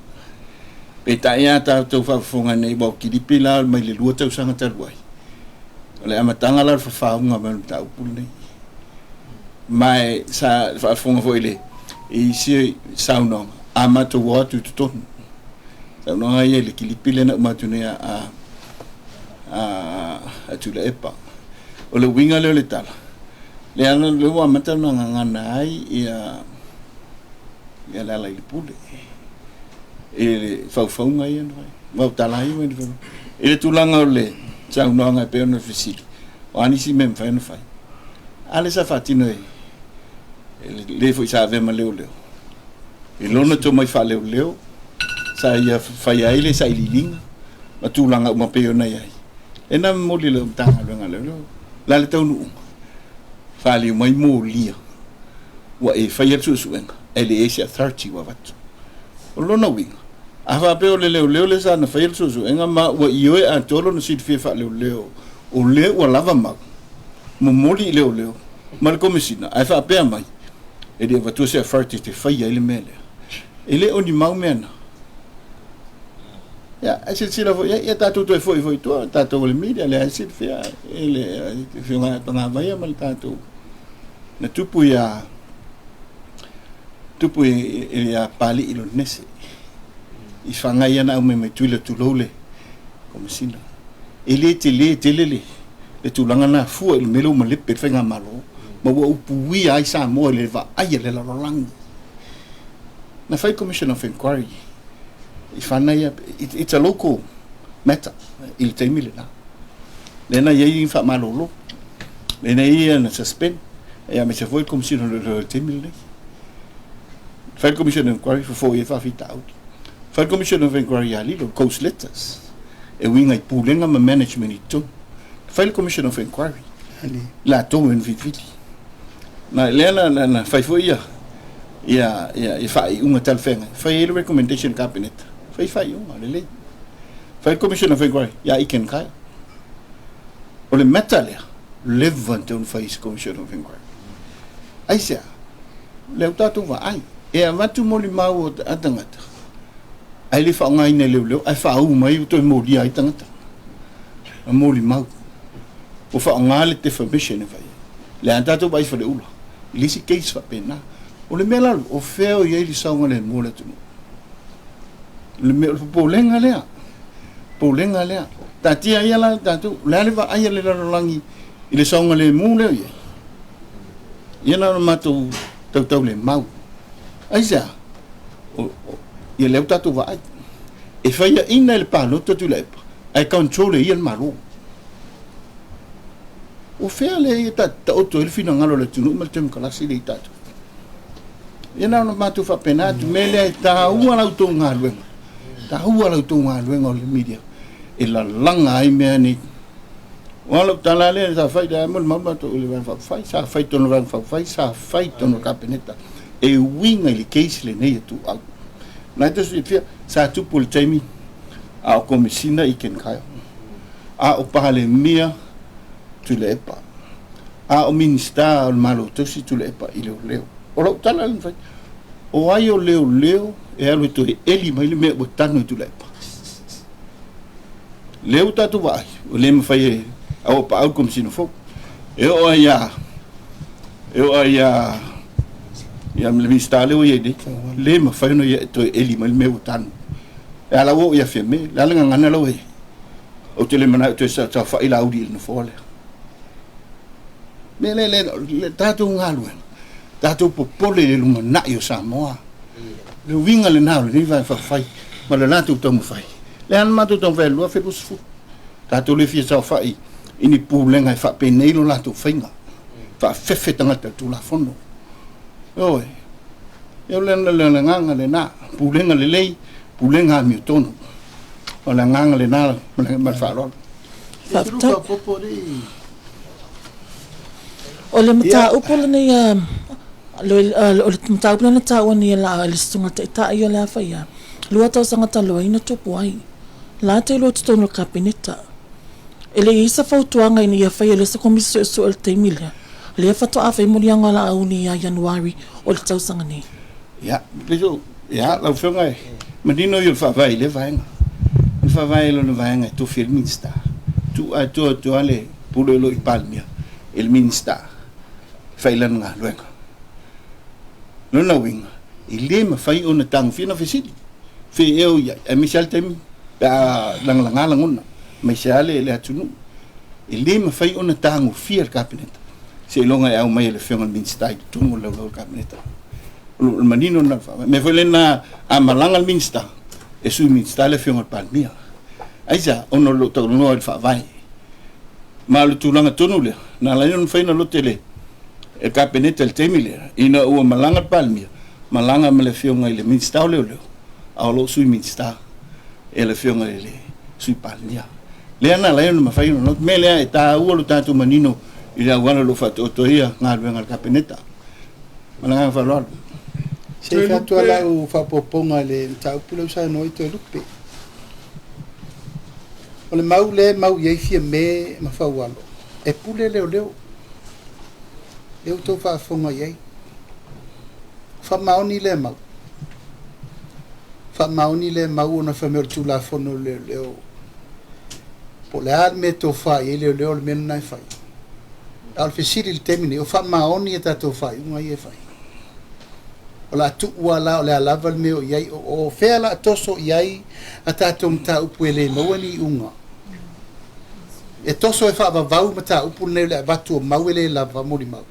Peitai a tatou faafofoga nei ua o kilipi la mai le 2 tausaga talu ai, o le amataga la o le fafaoga mai o le mataupu lenei. Ma e sa faafofoga foi i le i isi saunoaga, a matou o atu i totonu, saunoaga ia i le kilipi lea na uma atu nei a a a Tuilaepa. O le uiga lea o le tala, lea lea ua amata ona gagana ai ia ia Lealailepule i le faufauga ia na fai. Ma o tala ai mai i le tulaga o le saunoaga e pei ona fesili, o a nisi mea e mafai ona fai. A lea sa faatino e le foi sa avea ma leoleo i lona tomai faaleoleo sa ia faia ai le sailiiliga ma tulaga uma pei ona i ai. E na momoli le Matagaluega a Leoleo la le taunuuga faaliu mai molia ua e faia le suesuega ae leai se authority ua avatu. O lona uiga, a faapea o le leoleo lea sa na faia le suesuega ma ua ioe atoa lona silafia faaleoleo o lea ua lava mau, momoli i leoleo ma le Komesina ae faapea mai e le avatua se authority e te faia ai le mea lea. E le o ni mau mea na. Ia, ae silasila foi i ai, ia tatou toe foi foi i tua, tatou o le media, lea e silafia e le Afioga ia Pagavaia ma le tatou na tupu ia tupu ia Papalii Lonese i Whangai ana au mai mai Tuila tulou le Komesina. E le tele tele le le tulaga na fua i le mea lea ua malepe le faigamalo ma ua upuia ai Samoa i le vaai a le lalolagi. Na fai Commission of Inquiry i Whangai, it's a local matter i le taimi lena. Lea na i ai faamalolo, lea na i ai na suspend, ia aemaise foi le Komesina o Leoleo i le taimi lenei. Fai le Commission of Inquiry, fofo i ai faafitauli. Fai le Commission of Inquiry ia Lilo, Ghost Letters, e uiga i pulega ma management i totonu. Fai le Commission of Inquiry, latou e na filifili. Na, lea na, na, na fai foi ia, ia, ia, ia faaiuga talafeagai. Fai ai le recommendation Kapeneta. Fai faaiuga, lelei. Fai le Commission of Inquiry, ia Ike and Kyle. O le matter lea, leva ona tatau ona fai se Commission of Inquiry. Aisea? Lea ua tatou vaai, e avatu molimau a tagata, ae le faaaogaina e leoleo, ae faauu mai ua toe molia ai tagata. A molimau. Ua faaaoga le defamation e fai ai. Lea lava tatou vaai i Faleula, i le isi case faapena. O le mea lalo, o fea o i ai le saogalemu o le atunuu? O le mea, o le popolega lea. Popolega lea. Taatia ia la le tatou, o le a le vaai a le lalolagi i le saogalemu lea o i ai? Ia na ona matou tautaulemau. Aisea? O, o, ia lea ua tatou vaai. E faiaina e le palota Tuilaepa, ae control e ia le Malo. O fea lea ia taoto ai le finagalo o le atunuu ma le temokalasi lea i tatou? Ia na ona matou faapena atu, mea lea e taua la outou galuega, taua la outou galuega o le media e lalaga ai mea nei. O lau tala lea sa fai lea mo le mau matou i le Vaega Faaupufai, sa fai tonu le Vaega Faaupufai, sa fai tonu le Kapeneta e uiga i le case lenei e tuuau. Na e te silafia, sa tupu i le taimi a o Komesina i Ken Kyle, a o Palemia Tuilaepa, a o Minisita o le Malo Tausi Tuilaepa i leoleo. O lau tala lea na fai, o ai o leoleo e alu e toe eli mai le mea ua tanu e Tuilaepa? Lea ua tatou vaai, ua le mafai e Auapaau le Komesina fou. E oo lava ia, e oo lava ia, ia le Minisita lea ua i ai nei, le mafai ona ia toe eli mai le mea ua tanu. E ala ua oo ia Fiame, le a le gagana la ua i ai? Ou te le manao e toe saofai Laauli i le nofoa lea. Mea lea, le, le tatou galuega, tatou popole i le lumanai o Samoa. Le uiga lena o lenei Vaega Faaupufai ma le latou taumafai. Lea na matou taumafai i le 2020. Tatou le fia saofai i ni pulega e faapenei lo latou faiga. Faafefe tagata i le Tulafono. Ioe. O le agaga lena, pulega lelei, pulega amiotonu. O le agaga lena ma le faaaloalo.
Faafetai. O le mataupu lenei a o le mataupu lea na taua nei e le Susuga Taitai o le a fai a 2 tausaga talu ai na tupu ai. La te iloa i totonu o le Kapeneta. E le i ai se fautuaga ina ia faia lea se Komisi Suesue i le taimi lea, lea faatoa fai moliaga o Laauli ia Ianuari o le tausaga nei.
Ia, pei o Ia, lau Afioga, e manino ia o le Faavae i lea vaega. O le Faavae i lona vaega e tofi ai le Minisita. Tuu atoa atu lava le pule o lo o i le Palemia i le Minisita e fai lana galuega. O lona uiga, e le mafai ona tagofia ona fesili, fe ea o i ai, aemaise lava le taimi pe a lagalaga lagona, aemaise lava le atunuu. E le mafai ona tagofia le Kapeneta seiloga e aumai e le Afioga i le Minisita i totonu o le laulau o le Kapeneta. O le manino lena o le Faavae. O le mea foi lena, a malaga le Minisita, e Sui Minisita le Afioga i le Palemia. Aisea? Ona o lo o talanoa i le Faavae. Ma o le tulaga tonu lea, na ala ai ona mafai ona lote le Kapeneta i le taimi lea, ina ua malaga le Palemia, malaga ma le Afioga i le Minisita o Leoleo, a o lo o Sui Minisita e le Afioga i le Sui Palemia. Lea na ala ai ona mafai ona lote. O le mea lea e taua lo tatou manino i le auala o lo o faataoto ai galuega a le Kapeneta. Ma le agaga faaaloalo.
Se i fai atu lava lau faaopoopoga i le mataupu lea ua saunoa ai Toelupe. O le mau lea e mau i ai Fiame ma Faualo, e pule leoleo. Lea ua outou faafofoga i ai. Faamaoni lea mau. Faamaoni lea mau ona fai mai o le Tulafono o Leoleo. Po o le a le mea e tofa i ai leoleo, o le mea lena e fai. A o le fesili i le taimi nei, o faamaoni a tatou faaiuga ia e fai? O le a tuu lava la o le a lava le mea o i ai, o fea o le a toso i ai a tatou mataupu e le maua ni iuga? E toso e faavavau mataupu nei o le avatu o mau e le lava molimau.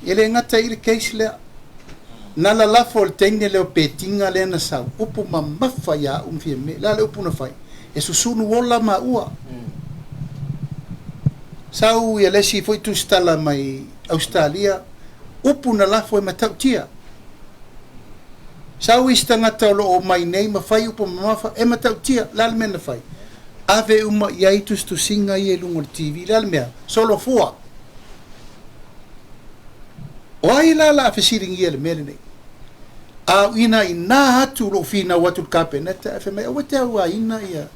E le gata i le case lea. Na lalafo i le teine lea o Petiga lea na sau, upu mamafa ia au ma Fiame. O le a le upu na fai? E susunu ola maua. Sau ia le isi foi tusitala mai Ausetalia, upu na lafo e matautia. Sau isi tagata o lo o omai nei ma fai upu mamafa e matautia. O le a le mea na fai? Ave uma i ai tusitusiga ia i luga o le TV. O le a le mea? Solofua. O ai la la a fesiligia i le mea lenei? A ina inā atu lou finau atu i le Kapeneta ae fai mai, aua e te auaina ia,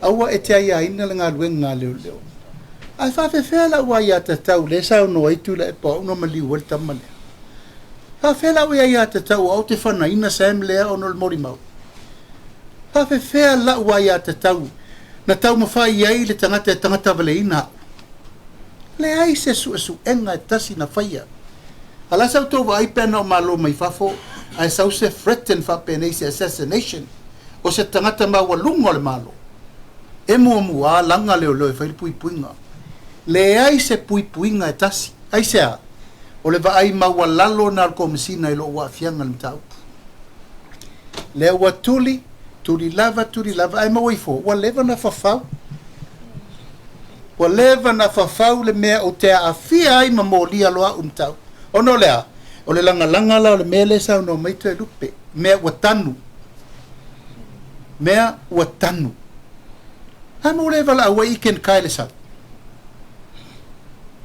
aua e te aiaina le galuega a leoleo. Ae faafefea lau aiatatau lea e saunoa ai Tuilaepa o au na maliu ai le tama lea? Faafefea lau aiatatau o au ou te fanaina Sam lea ona o le molimau? Faafefea lau aiatatau na taumafai ai le tagata e tagatavaleina au? Leai se suesuega e tasi na faia. A la sa outou vaai pe ana o malo mai fafo ae sau se threaten faapenei se assassination o se tagata maualuga o le Malo. E muamua laga leoleo e fai le puipuiga. Leai se puipuiga e tasi. Aisea? O le vaai maualalo na o le Komesina i lou aafiaga i le mataupu. Lea ua tuli, tuli lava, tuli lava, ae maua ifo, ua leva na fafau. Ua leva na fafau le mea ou te aafia ai ma molia loa au mataupu. Ona o le a? O le lagalaga la o le mea lea e saunoa mai Toelupe, mea ua tanu. Mea ua tanu. A mea ua le valaau ai i Ken Kai le sau?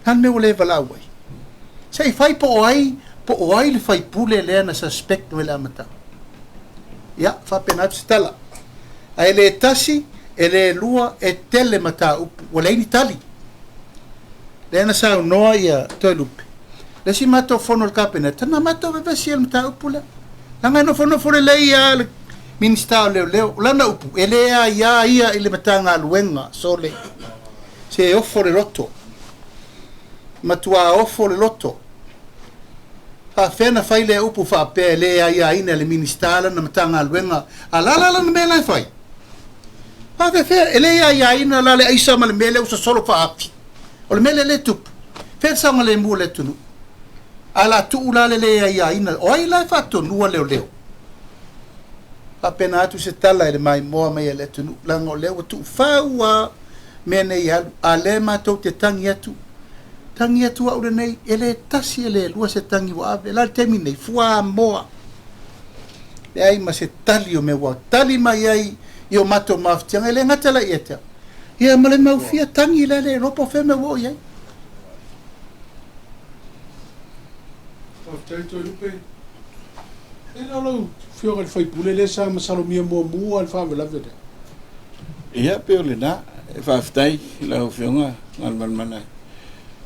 A le mea ua le valaau ai? Se i fai po o ai, po o ai le faipule lea na suspect mai le amataga. Ia, faapena atu se tala. Ae le tasi, e le lua, e tele mataupu, ua leai ni tali. Lea na saunoa ia Toelupe, le isi matou fono a le Kapeneta, na matou vevesi ai i le mataupu lea. Leaga e nofonofo lelei lava le Minisita o Leoleo, o lana upu, e le aia ia i le Matagaluega, sole, se ofo le loto. Matua ofo le loto. Faafefea na fai lea upu faapea e le aiaina e le Minisita lana Matagaluega a la la lana mea la e fai? Faafefea e le aiaina la le aisa ma le mea lea ua sosolo faaafi? O le mea lea lea e tupu. Fea le saogalemu o le atunuu? A la tuu la le le aiaina, o ai la e faatonua leoleo? Faapena atu se tala i le maimoa mai a le atunuu, leaga o lea ua tuufau lava mea nei e alu, a lea matou te tagi atu Tagi atu au lenei, e le tasi e le lua se tagi ua ave. La le taimi nei, fuamoa. Leai ma se tali o mea ua tali mai ai i o matou mafatiaga, e le gata la ia te au. Ia ma le mau fia tagi la le iloa po o fea mea ua oo i ai.
Faafetai Toelupe. E le o lau Afioga i le sui usufono lea sa masalomia muamua le faalavelave lea.
Ia, pei o lena. E faafetai i lau Afioga Galumalemana.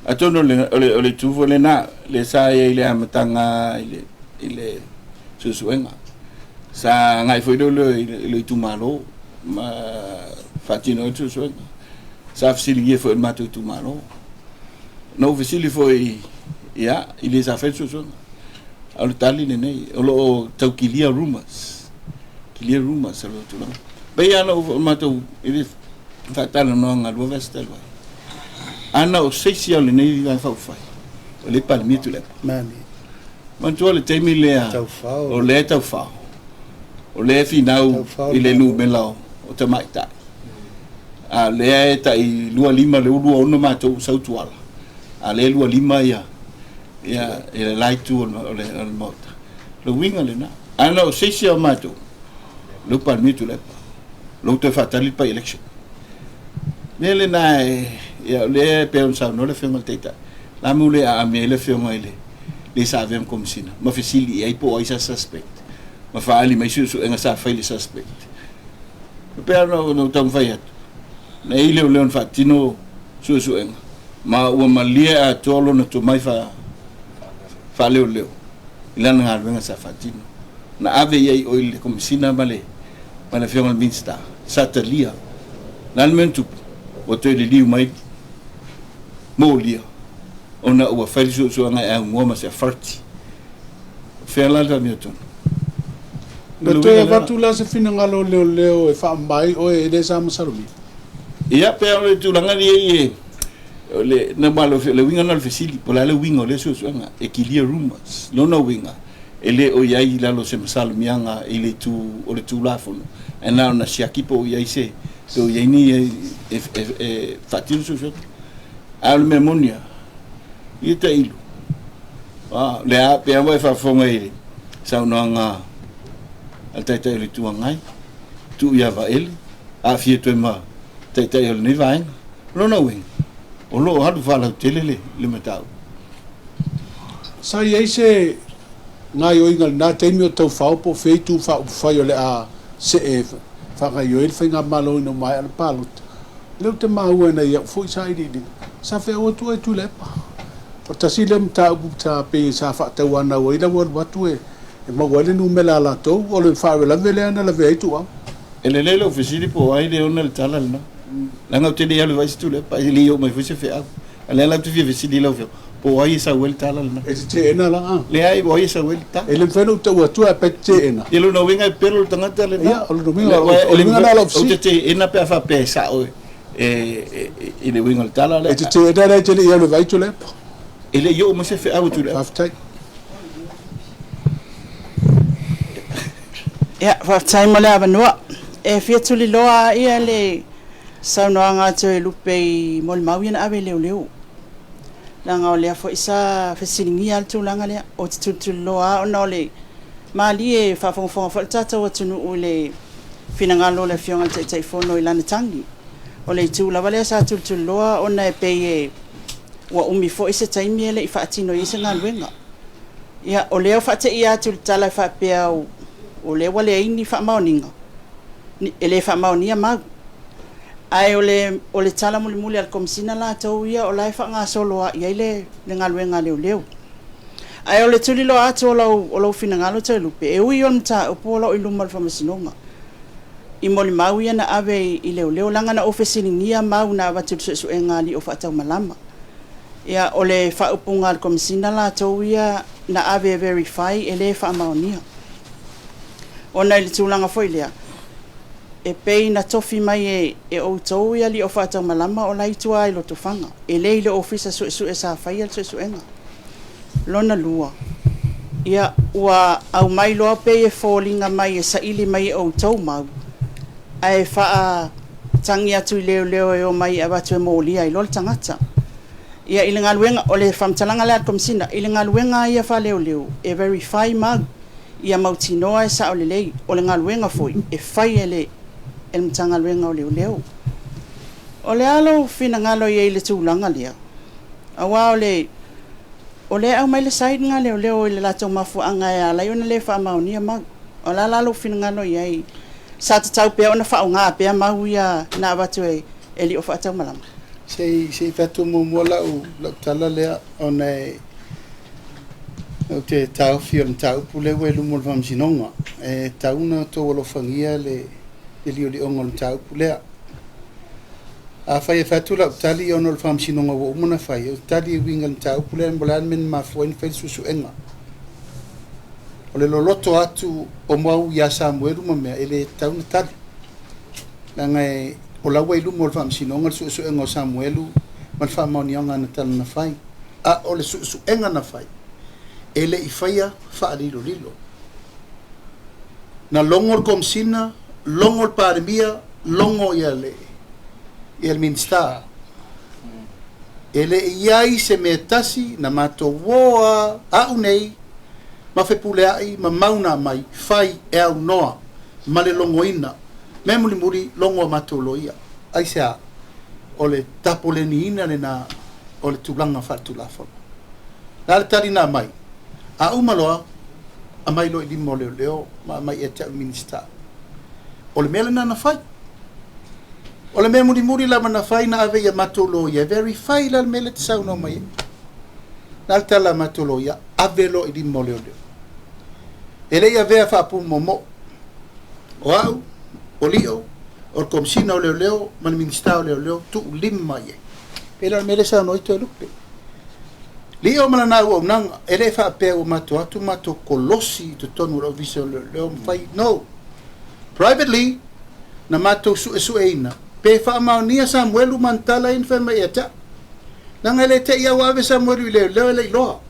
Atonu o le, o le, o le itu foi lena, lea sa i ai i le amataga i le, i le suesuega. Sa agai foi leoleo i le itumalo ma faatino ai le suesuega. Sa fesiligia foi e le matou itumalo. Na ou fesili foi ia, i le sa fai le suesuega. A o le tali lenei, o lo o tau kilia rumors. Kilia rumors o le tulaga. Pei lava ona ou matou i le faatalanoaga lua vaiaso talu ai. Ana o se isi o lenei Vaega Faaupufai, o lea e Palemia Tuilaepa. Manatua le taimi lea o lea e taufao, o lea e finau i le numera o tamaitai. A o lea e tai 25 lea ua 26 matou ua sau Tuala, a o lea e 25 ia ia i le la itu o le Maota. O le uiga lena. Ana o se isi o matou, lea ua Palemia Tuilaepa, lea ua toe faatali le by-election. O le mea lena, ia, o lea e pei ona saunoa le Afioga i le Taitai, la mu le aami ai le Afioga i le le sa avea ma Komesina ma fesili i ai po o ai sa suspect ma faaali mai suesuega sa fai i le suspect. E pei lava ona ou taumafai atu, na i ai leoleo na faatino suesuega ma ua malie atoa lona tomai faaleoleo i lana galuega sa faatino. Na ave i ai o i le Komesina ma le ma le Afioga i le Minisita, sa talia. O le a le mea na tupu? Ua toe liliu mai molia ona ua fai le suesuega e aunoa ma se authority. O fea la le amiotonu?
Na toe avatu la se finagalo o leoleo e faamama ai oe e le sa masalomia?
Ia, pei o le tulaga lea e o le na ma le uiga na o le fesili, po o le a le uiga o lea suesuega, e clear rumors. Lona uiga, e le o i ai i lalo o se masalomiaga i le itu o le Tulafono, ae na ona siaki po o i ai se, po o i ai ni e faatino suesuega. A o le mea moni lava, ia Tailu, a, lea pei lava ua e faafofoga i le saunoaga a le Taitai o le Itu Agai, tuu ia Vaele, aafia atu ai ma Taitai o lenei Vaega. O lona uiga, o lo o alu faalautele le mataupu.
Sa i ai se gaoioiga i lena taimi o taufao po o fea itu faaupufai o le a see e faagaoioi ai le faigamalo ina ua maea le palota. O lea ou te maua i nai au foi sailiiliga, sa feau atu oe Tuilaepa. O le tasi lea mataupu sa pei sa faatauanau ai lau alu atu e maua ai le numera a latou, o le faalavelave lea na lavea ai Tuuau.
E lelei lou fesili po o ai le ona le tala lena. Leaga ou te le i alu e vaai se Tuilaepa, e le i oo mai foi se feau. A lea la ou te fia fesili i lau Afioga, po o ai e sau ai le tala lena?
E te teena la, a?
Leai, o ai e sau ai le tala?
E le mafai ona ou tau atua ae pe te teena.
Ia lona uiga e pelo le tagata lena.
Ia, o lona uiga, o le uiga lena o lau fesili.
Ou te teena pe a faapea e sao i le uiga o le tala lea.
E te teena lea e te le i alu e vaai Tuilaepa.
E le i oo mai se feau a Tuilaepa.
Faafetai.
Ia, faafetai mo le avanoa. E fia tuliloa ia le saunoaga a Toelupe i molimau ia na ave i leoleo. Leaga o lea foi sa fesiligia le tulaga lea. Ou te tulituliloa lava ona o le malie e faafogafoga foi le tatou atunuu i le finagalo o le Afioga i le Taitaifono i lana tagi. O le itu lava lea sa tulituliloa ona e pei e ua umi foi se taimi e le i faatino ai se galuega. Ia, o lea ua faateia atu i le tala e faapea o lea ua leai ni faamaoniga, e le faamaonia mau. Ae o le, o le tala mulimuli a le Komesina latou ia o la e faagasolo lava i ai le, le galuega a leoleo. Ae o le tuliloa atu o lau, o lou finagalo Toelupe, e ui o le mataupu o lo o i luma o le Faamasinoga i molimau ia na ave i, i leoleo, leaga na ou fesiligia mau na avatu i le suesuega a alii o faataumalama. Ia, o le faaupuga a le Komesina latou ia na ave e verify e le faamaonia. Ona i le tulaga foi lea, e pei na tofi mai e, e outou ia alii o faataumalama o la e i tua i Lotofaga, e le i le Ofisa Suesue sa faia le suesuega. Lona lua, ia, ua aumai loa pei e foliga mai e saili mai e outou mau, ae faatagi atu i leoleo e omai e avatu e molia ai loa le tagata. Ia, i le galuega, o le faamatalaga lea a le Komesina, i le galuega lava ia faaleoleo, e verify mau, ia mautinoa e sao lelei. O le galuega foi e fai e le e le Matagaluega o Leoleo. O le a lou finagalo i ai i le tulaga lea? Aua o le o lea e aumai le side lena a leoleo i le latou mafuaaga e ala ai ona le faamaonia mau. O le a la lou finagalo i ai? Sa tatau pea ona faaaoga pea mau ia na avatu e alii o
Ou te taofi o le mataupu lea ua i luma o le Faamasinoga, e tatau ona outou alofagia le liolioga o le mataupu lea. Afai e fai atu lau tali ona o le Faamasinoga ua uma ona fai, ou te tali e uiga i le mataupu lea po o le a le mea na mafua ai ona fai le suesuega. O le loloto atu o mau ia Samuelu ma mea, e le tatau ona tali, leaga e, o la ua i luma o le Faamasinoga le suesuega o Samuelu ma le faamaoniaga o ana tala na fai. A o le suesuega na fai, e le i faia faalilolilo. Na logo le Komesina, logo le Palemia, logo ia le ia le Minisita. E le i i ai se mea tasi na matou o a au nei ma Fepuleai ma mau na aumai, fai e aunoa ma le logoina. Mea mulimuli, logo a matou loia. Aisea? O le tapoleniina lena o le tulaga faaletulafono. O le a le tali na aumai? A uma loa, aumai loa i lima o leoleo ma aumai ia te au le Minisita. O le mea lena na fai. O le mea mulimuli lava na fai, na ave i a matou loia e verify la le mea lea e te saunoa mai ai. Na le tala a matou loia, ave loa i lima o leoleo. E le i avea faapumoomoo. O au, o Lio, o le Komesina o Leoleo ma le Minisita o Leoleo tuu lima i ai. Pei la o le mea lea e saunoa ai Toelupe. Lio ma lana auaunaga, e le faapea ua matou atu matou kolosi i totonu o le Ofisa o Leoleo ma fai. No. Privately, na matou suesueina pe faamaonia Samuelu ma ana tala ia na fai mai ia te au. Leaga e le te i au ave Samuelu i leoleo e le iloa.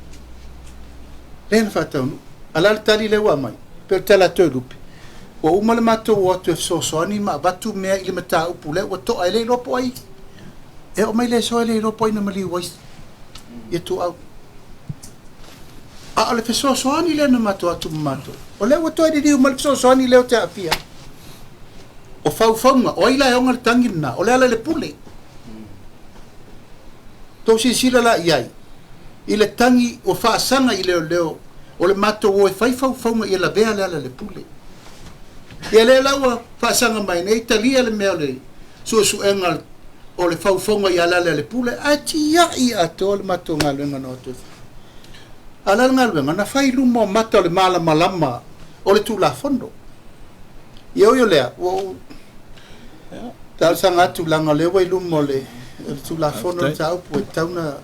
Lea na faataunuu. A o le a le tali lea ua aumai? Pei o le tala a Toelupe, ua uma le matou o atu e fesoasoani ma avatu mea i le mataupu lea ua to'a e le iloa po o ai e oo mai le aso e le iloa po o ai na maliu ai ia Tuuau. A o le fesoasoani lea na matou atu ma matou, o lea ua toe liliu mai le fesoasoani lea ou te aafia ai. O faufauga, o ai la e ona le tagi lena? O Lealailepule. Tou silasila la i ai i le tagi ua faasaga i leoleo o le matou o e fai faufauga ia lavea Lealailepule. Ia lea la ua faasaga mai nei talia le mea o le suesuega o le faufauga ia Lealailepule ae tiai atoa le matou galuega na o atu e fai. A o le a le galuega na fai i luma o mata o le malamalama o le Tulafono. Ia ui o lea, ua ou talosaga atu leaga o lea ua i luma o le Tulafono le mataupu e tatau ona,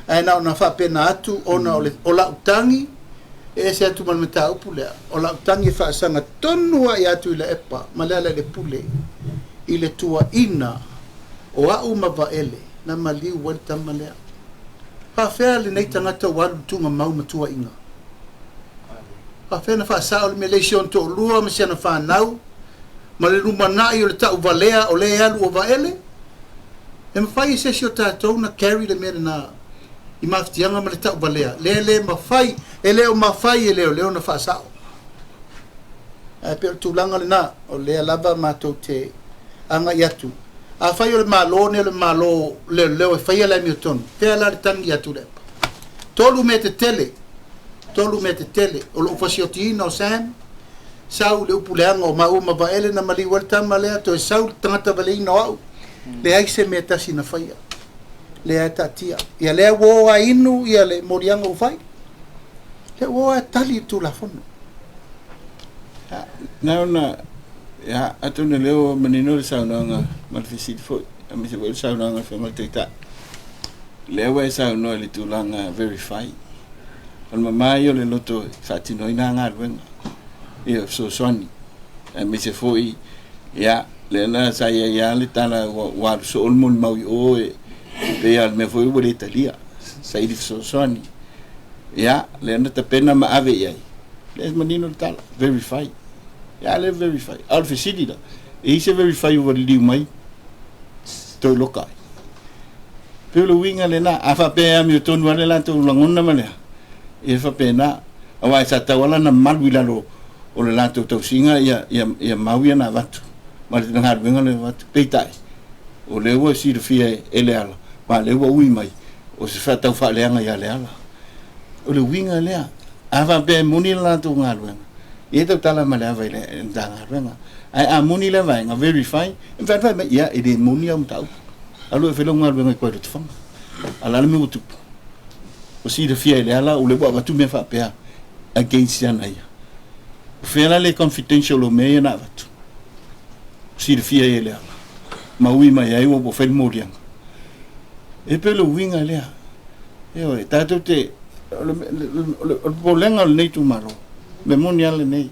ae na ona faapena atu ona o le o lau tagi e ese atu ma le mataupu lea, o lau tagi e faasaga tonu lava ia Tuilaepa ma Lealailepule i le tuuaiina o au ma Vaele na maliu ai le tama lea. Faafefea lenei tagata ua alu i le tuugamau ma tuuaiga? Faafefea ona faasao le mea lea i si ona toalua ma si ana fanau ma le lumanai o le tauvalea o lea e alu o Vaele? E mafai e se isi o tatou ona carry le mea lena i mafatiaga ma le tauvalea lea le mafai, e le o mafai e leoleo ona faasao. Ae pei o le tulaga lena, o lea lava matou te agai atu. Afai o le Malo nei o le Malo leoleo e faia le amiotonu, fea la le tagi ia Tuilaepa? Tolu mea tetele, tolu mea tetele, o lou fasiotiina o Sam, sau le upu leaga o maua ma Vaele na maliu ai le tama lea, toe sau le tagata valeina o au, leai se mea tasi na faia. Lea e taatia. Ia lea ua o a inu ia le moliaga ua fai. Lea ua o a tali le Tulafono.
Na ona, ia, atonu o lea ua manino le saunoaga ma le fesili foi, aemaise foi le saunoaga a le Afioga i le Taitai. O lea ua e saunoa i le tulaga verify. O le mama ia o le loto e faatino ai na galuega, ia fesoasoani, aemaise foi, ia, lea na sa i ai lava le tala ua alu soo le molimau i o e pei lava o le mea foi ua le talia, saili fesoasoani. Ia, lea na tapena ma ave i ai, lea e manino le tala, verify. Ia, lea verify. A o le fesili la, e i ai se verify ua liliu mai, toe loka ai. Pei o le uiga lena, a faapea e amiotonu lava le latou lagona ma le a, ia e faapena. Aua e sa tatau lava la ona malu i lalo o le latou tausiga ia, ia, ia mau ia na avatu, ma le galuega lea na avatu. Peitai, o lea ua silafia e Leala, ma o lea ua ui mai, o se faataufaaleaga ia Leala. O le uiga lea. A faapea e moni le latou galuega, ia e tautala ma le ava i le Matagaluega. Ae a moni lea vaega, verify, e mafai ona fai mai, ia, e le moni au mataupu. Alu e fai lau galuega i Koe Lotofaga. A o le a le mea ua tupu? Ua silafia e Leala o lea ua avatu mea faapea against ia na ia. O fea la le confidential o mea ia na avatu? Ua silafia ai e Leala. Ma ui mai ai ua fai le moliaga. E pei o le uiga lea. Ioe, tatou te, o le, o le, o le popolega o lenei itumalo, mea moni lava lenei,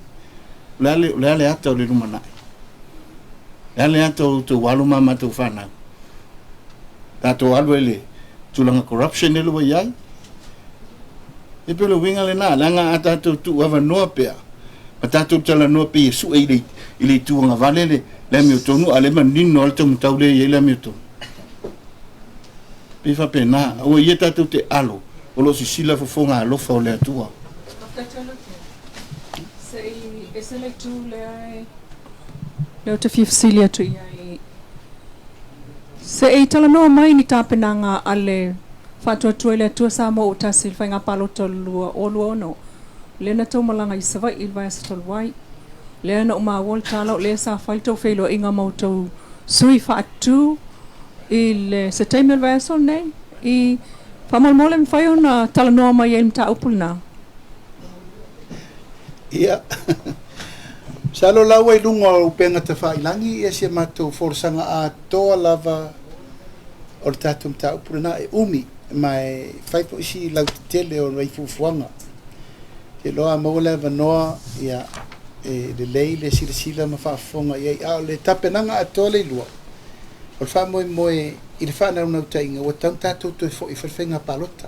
o le a le, o le a le ata o le lumanai? O le a le ata o outou alo ma a matou fanau? Tatou alu ai i le tulaga corruption lea ua i ai. E pei o le uiga lena, leaga a tatou tuuavanoa pea, ma tatou talanoa pei e sue i le, i le itu agavale le, le amiotonu, a o lea e manino lava le taumatau lea e i ai le amiotonu. Pei e faapena, aua ia tatou te alo, o lo o sisila fofoga alofa o le Atua.
Faafetai tele Ken. Se i ese le itu lea e lea ou te fia fesili atu i ai. Se i talanoa mai ni tapenaga a le Faatuatua i le Atua Samoa ua tasi i le Faiga Palota o le 2026, lea na tou malaga i Savaii i le vaiaso talu ai. Lea na ou maua le tala o lea sa fai le tou feiloaiga ma outou sui faatu i le se taimi o le vaiaso lenei i faamolemole mafai ona talanoa mai ai i le mataupu lena.
Ia, masalo la ua i luga o upega tafailagi ia si a matou folasaga atoa lava o le tatou mataupu lena e umi ma e fai foi si lautetele o nai fuafuaga. Te iloa a maua le avanoa, ia, e lelei le silasila ma faafofoga i ai. A o le tapenaga atoa le ilua, o le faamoemoe i le faanaunautaiga ua tatau ona tatou toe foi e fai le faiga palota.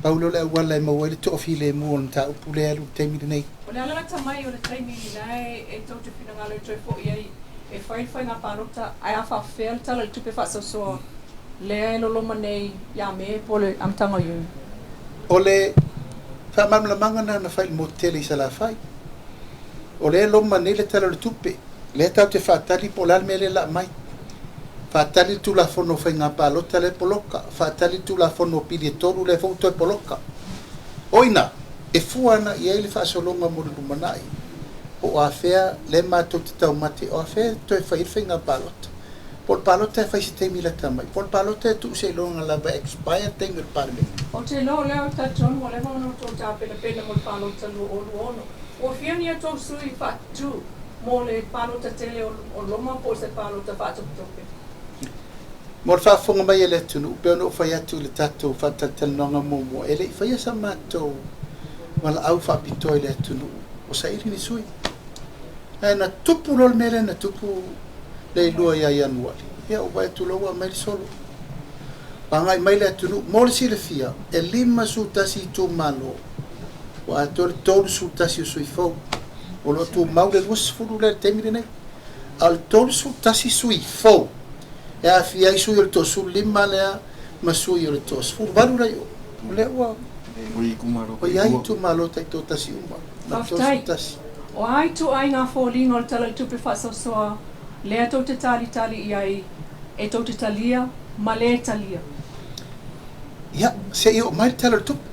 Pau lea o le auala e maua ai le toafilemu o le mataupu lea e alu i le taimi lenei.
O le a le lata mai o le taimi la e tou te finagalo e toe foi ai e fai le faiga palota, ae a faafefea le Tala i le Tupe Faasoasoa lea e loloma nei ia Me po o le amataga o Iuni?
O le faamalamalamaga lena na fai i le motu tele i Salafai. O lea e loma nei le Tala o le Tupe, lea tatou te faatali po o le a le mea lea o le a aumai. Faatali le Tulafono o Faiga Palota lea e poloka, faatali le Tulafono o Pili e 3 lea foi ua toe poloka. O i ina, e fua ana i ai le faasologa mo le lumanai, po o afea lea matou te taumate, o afea e toe fai ai le faiga palota. Po o le palota e fai i se taimi lata mai, po o le palota e tuu seiloga lava e expire le taimi o le Palemene.
Ou te iloa o lea ou te talitonu ua leva ona outou tapenapena mo le palota 2026. Ua fia ni a outou sui faatu mo le palota tele o Loma po o se palota faatopetope?
Mo le faafofoga mai a le atunuu, pei ona ou fai atu i le tatou faatalatalanoaga muamua, e le i faia sa matou valaau faapitoa i le atunuu o saili ni sui. Ae na tupu loa le mea lea na tupu le ilua ia Ianuari, ia ou vaai atu loa ua aumai le solo. Ua agai mai le atunuu. Mo le silafia, e 51 itumalo ua atoa le 31 o sui fou. O lo o tumau le 20 lea i le taimi lenei. A o le 31 sui fou e aafia ai sui o le 35 lea ma sui o le 18 la i o. O lea ua ua i ai itumalo taitoatasi uma ma le
Faafetai.
31.
O a ituaiga foliga o le Tala o le Tupe Faasoasoa lea tou te talitali i ai e tou te talia ma lē talia?
Ia, se i oo mai le Tala o le Tupe.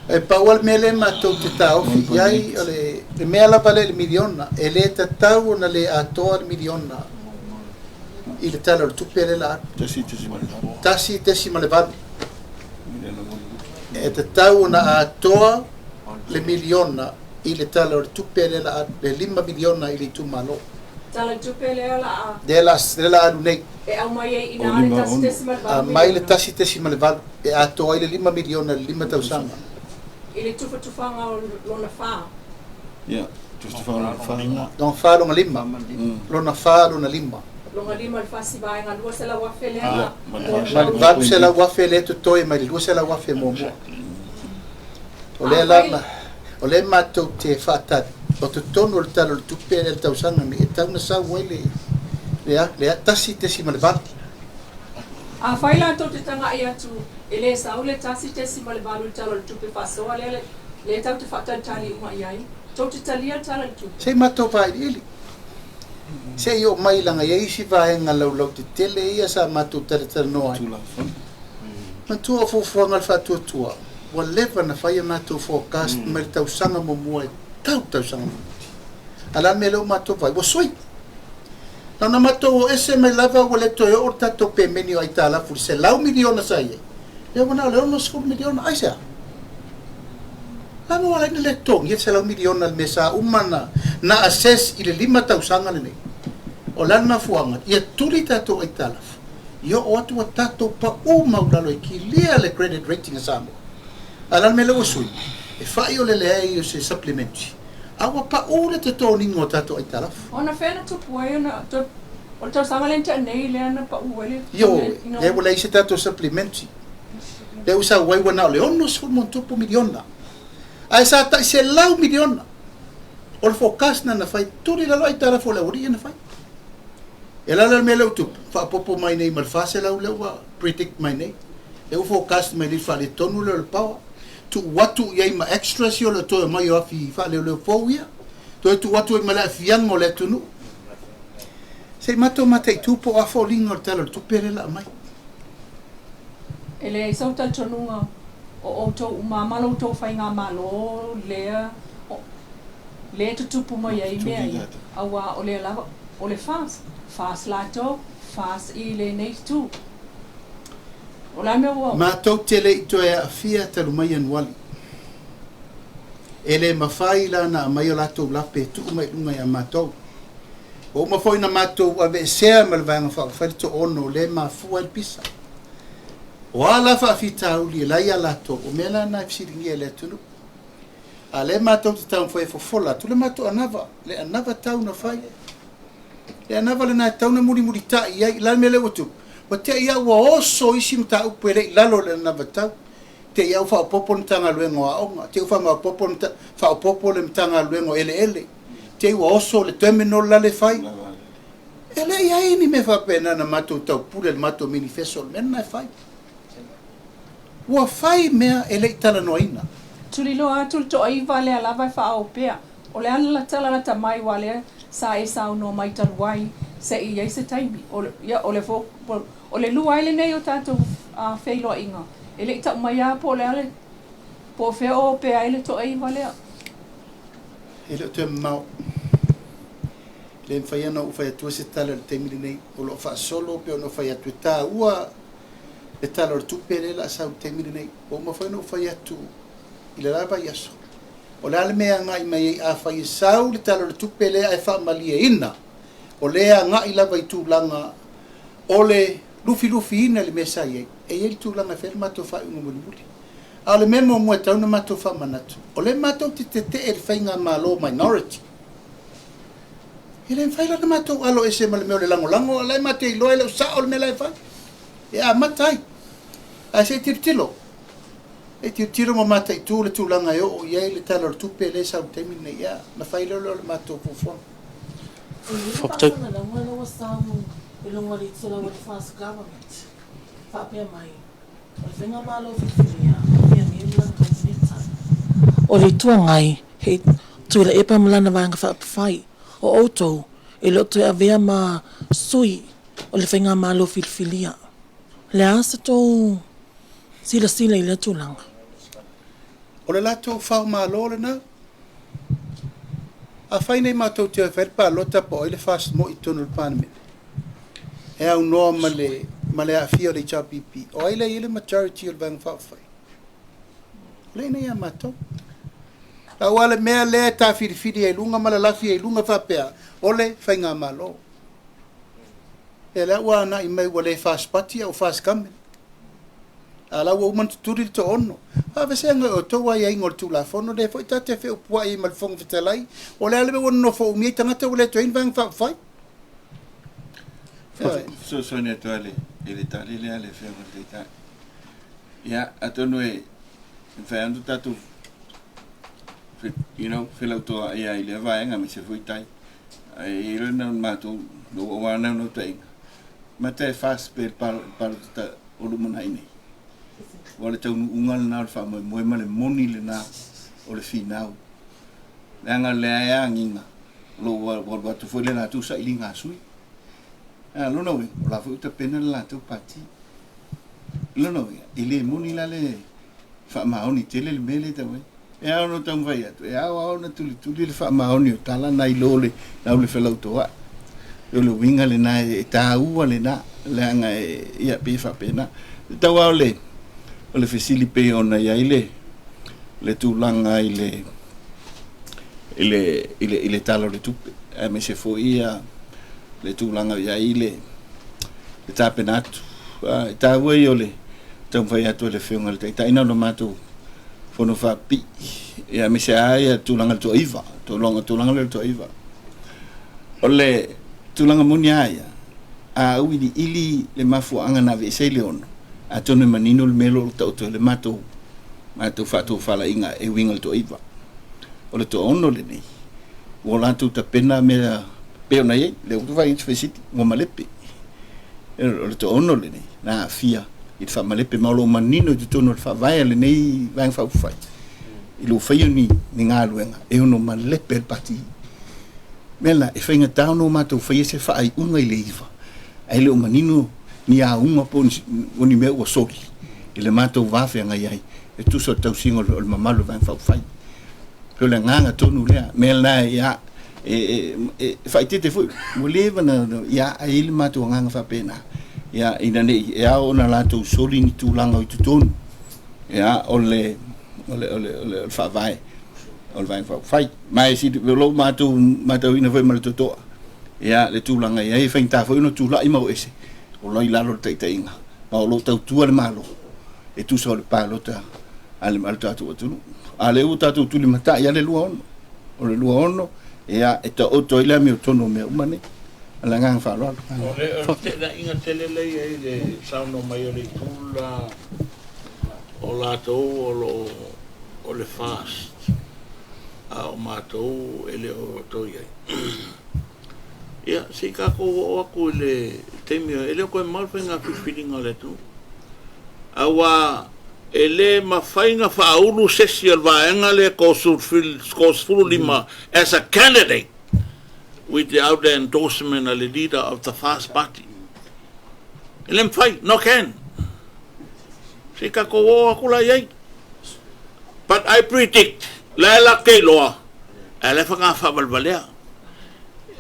E pau lava le mea lea matou te taofi i ai, o le mea lava lea i le miliona, e le tatau ona le atoa le miliona i le Tala o le Tupe lea la alu. 1.8. E tatau ona atoa le miliona i le Tala o le Tupe lea la alu, le $5 miliona i le itumalo.
Tala o le Tupe lea la a.
Lea la, lea la alu nei.
E aumai ai i ina le 1.8
Aumai le 1.8 e atoa ai le $5 miliona i le 5 tausaga.
I le tufatufaga o lona fa.
Ia, tufatufaga lona fa lena.
Lona fa lona lima. Lona fa lona lima.
Lona lima le fasi vaega 200,000 lea na.
Ma le 800,000 lea e totoe mai le 200,000 muamua. O lea la, o lea matou te faatali, o totonu o le Tala o le Tupe lea i le tausaga lenei, e tatau ona sau ai le, le a, le 1.8.
Afai la tou te tagai atu e le sau le 1.8 i le Tala o le Tupe faasoa lea, lea tatou te faatalitali uma i ai, tou te talia le Tala o le Tupe.
Se i matou vailiili, se i oo mai leaga e i ai isi vaega laulautetele ia sa matou talatalanoa ai. Manatua o fuafuaga a le faatuatua, ua leva ona fai a matou forecast mai le tausaga muamua e tau tausaga mulimuli. A o le a le mea lea ua matou vaai? Ua sui. Na ona matou o ese mai lava ua le toe oo le tatou pemeni o aitalafu i le $100 miliona sa i ai, lea ua na o le $60 miliona. Aisea? La ua ala ai ona le totogia le $100 miliona i le mea sa uma ona na assess i le 5 tausaga lenei? O le a le mafuaaga? Ia tuli tatou aitalafu, ia oo atu ua tatou pau maulalo e kilia le credit rating a Samoa. A o le a le mea lea ua sui? E fai o le leai o se supplementary, a ua pau le totogiga o tatou aitalafu.
Ona fea na tupu ai ona toe, o le tausaga lea na tea nei lea na pau ai le
Ioe, lea ua leai se tatou supplementary. Lea ua sau ai ua na o le $60+ miliona, ae sa tai $100 miliona. O le forecast na na fai, tuli lalo aitalafu o le aualii na fai. E la le mea lea ua tupu, faaopoopo mai nei ma le 400 lea ua predict mai nei. Lea ua forecast mai nei le faaletonu lea o le power. Tuu atu i ai ma extras ia o le toe mai o afi faaleoleo fou ia. Toe tuu atu ai ma le aafiaga o le atunuu. Se i matou mataitu po o a foliga o le Tala o le Tupe lea la aumai.
E leai sau talitonuga o outou uma ma lo outou faigamalo lea lea e tutupu mai ai mea ia, auā o lea lava o le FAS, FAS latou, FAS i lenei itu. O le a mea ua.
Matou te le i toe aafia talu mai Ianuali. E le mafai la ona aumai o latou lape e tuu mai i luga ia matou. Ua uma foi ona matou aveesea ma le Vaega Faaupufai le toaono o lea e mafua ai le pisa. O a la faafitauli e la ia latou, o mea la na e fesiligia e le atunuu. A lea matou te taumafai e fofola atu le matou anava, le anava tau na fai. Le anava lena e tau na mulimulitai i ai. O le a le mea lea ua tupu? Ua te i a ua oso isi mataupu e le i lalo o le anava tau. Te i a ua faaopoopo le Matagaluega o Aoga, te i ua faamaopoopo le faaopoopo le Matagaluega o Eleele, te i ua oso le terminal la e fai. E le i ai ni mea faapena na matou taupule i le matou manifesto o le mea lena e fai. Ua fai mea e le i talanoaina.
Tuliloa atu le toaiva lea lava e faaoo pea. O le a le tala lata mai aua lea sa e saunoa mai talu ai se i i ai se taimi. O le, ia, o le o le lua ai lenei o tatou feiloaiga e le i tau mai lava po o le a le, po o fea o opea ai le toaiva lea.
E le o toe mamao. E le mafai ona ou fai atua se tala i le taimi lenei. O lo o faasolo pei ona ou fai atu e taua le Tala o le Tupe lea o le a sau i le taimi lenei. Ua uma foi ona ou fai atu i le la vaiaso, o le a le mea e agai mai ai afai e sau le Tala o le Tupe lea ae faamalieina, o lea e agai lava i tulaga o le lufilufiina i le mea sa i ai, e i ai le tulaga e fai ai le matou faaiuga mulimuli. A o le mea muamua e tatau ona matou faamanatu, o lea matou te tetee i le faigamalo minority. E le mafai la ona matou alo ese ma le mea o le lagolago, a o la e matou te iloa e le o sao le mea la e fai. E amata ai. Ae se i tilotilo, se i tilotilo ma mataitu le tulaga e oo i ai le Tala o le Tupe lea e sau i le taimi lenei, ia ona fai loa lea o le matou fuafuaga.
E i ai le faasalalauga lea ua sau i luga o le itulau a le First Government, faapea mai, o le Faigamalo filifilia o Fiamē ma lana Kapeneta. O le Itu Agai, he Tuilaepa ma lana Vaega Faaupufai, o outou e le o toe avea ma sui o le Faigamalo filifilia. O le a se tou silasila i lea tulaga?
O le latou fao-malo lena. Afai nei matou te o e fai le palota po o ai le FAST moi i totonu o le Palemene, e aunoa ma le, ma le aafia o le HRPP, o ai lea e i ai le majority o le Vaega Faaupufai? O lea e i inei ia matou. Aua le mea lea e tafilifili ai i luga ma lalafi ai i luga faapea, o le Faigamalo. Ia lea ua anai mai ua le FAST Party ae ua FAST Government. A la ua uma ona tutuli le toaono. Faavasega e outou aiaiga o le Tulafono lea foi ta te feupuai ai ma le Fofoga Fetalai. O le a le mea ua nonofo umi ai tagata ua le toe i ai ni Vaega Faaupufai?
Ioe. Fesoasoani atu lava i le tali lea a le Afioga i le Taitai. Ia, atonu e mafai lava ona tatou you know, felautoa'i ai i lea vaega aemaise foi tai. Ae i ai lona matou, lou naunautaiga, mata e FAST pea i le palota o lumanai nei. Aua o le taunuuga lena o le faamoemoe ma le moni lena o le finau. Leaga o lea e agiga, o lo o ua alu atu foi le latou sailiga a sui. A lona uiga, o la foi ua tapena le latou pati. Lona uiga, e le moni la le faamaoni tele le mea lea e tau ai. E ao ona taumafai atu, e ao lava ona tulituli le faamaoni o tala nai lo le lau le felautoa'i. O le uiga lena e taua lena, leaga e, ia, pei e faapena. E tau lava o le, o le fesili pei ona i ai le, le tulaga i le, i le, i le, i le Tala o le Tupe, aemaise foi ia le tulaga o i ai le, le tapena atu. E taua ia o le taumafai atu a le Afioga i le Taitai na ona matou fono faapipii, ia aemaise lava ia tulaga i le toaiva, tulaga, tulaga lea o le toaiva. O le tulaga moni lava ia, a auiliili le mafuaaga na aveese ai le ono, atonu e manino le mea o lo o taoto ai le matou, matou faatofalaiga e uiga i le toaiva. O le toaono lenei, ua latou tapena mea pei ona i ai, lea ua fai fesili, ua malepe. O le toaono lenei, na aafia i le faamalepe, ma o lo o manino i totonu o le faavae a lenei Vaega Faaupufai, i lou faia o ni, ni galuega e ono malepe ai le Pati. Mea la, e faigata ona o matou faia se faaiuga i le iva, ae le o manino ni auga po o ni mea ua soli i le matou va feagai ai e tusa o le tausiga o le mamalu o le Vaega Faaupufai. Pei o le agaga tonu lea. Mea la, ia, e, e, e faaeteete foi, ua leva na, ia, ae i ai le matou agaga faapena, ia, ina ne i, e ao ona latou soli ni tulaga o i totonu, ia, o le, o le, o le, o le, o le faavae o le Vaega Faaupufai. Ma e sili, o lou matou matauina foi ma le totoa, ia, le tulaga i ai, e faigata foi ona tulai ma o ese, o lo i lalo o le taitaiga, ma o lo o tautua le Malo, e tusa o le palota a le, a le tatou atunuu. A lea ua tatou tulimatai lava le 26. O le 26, ia, e taoto ai le amiotonu o mea uma nei. Ma le agaga faaaloalo.
O le feteenaiga tele lea e i ai i le saunoa mai o le itu la o latou o lo o o le FAST, a o matou e le o toe i ai. Ia, se i tatou oo atu i le taimi, e le o toe mamao le faiga filifiliga a le atunuu. Aua e le mafai ona faaulu se isi o le vaega lea 35 as a candidate without the endorsement a le leader of the FAST party. E le mafai, no can. Se i tatou oo atu la i ai. But I predict, la e latou te iloa, ae la e faga faavalevalea.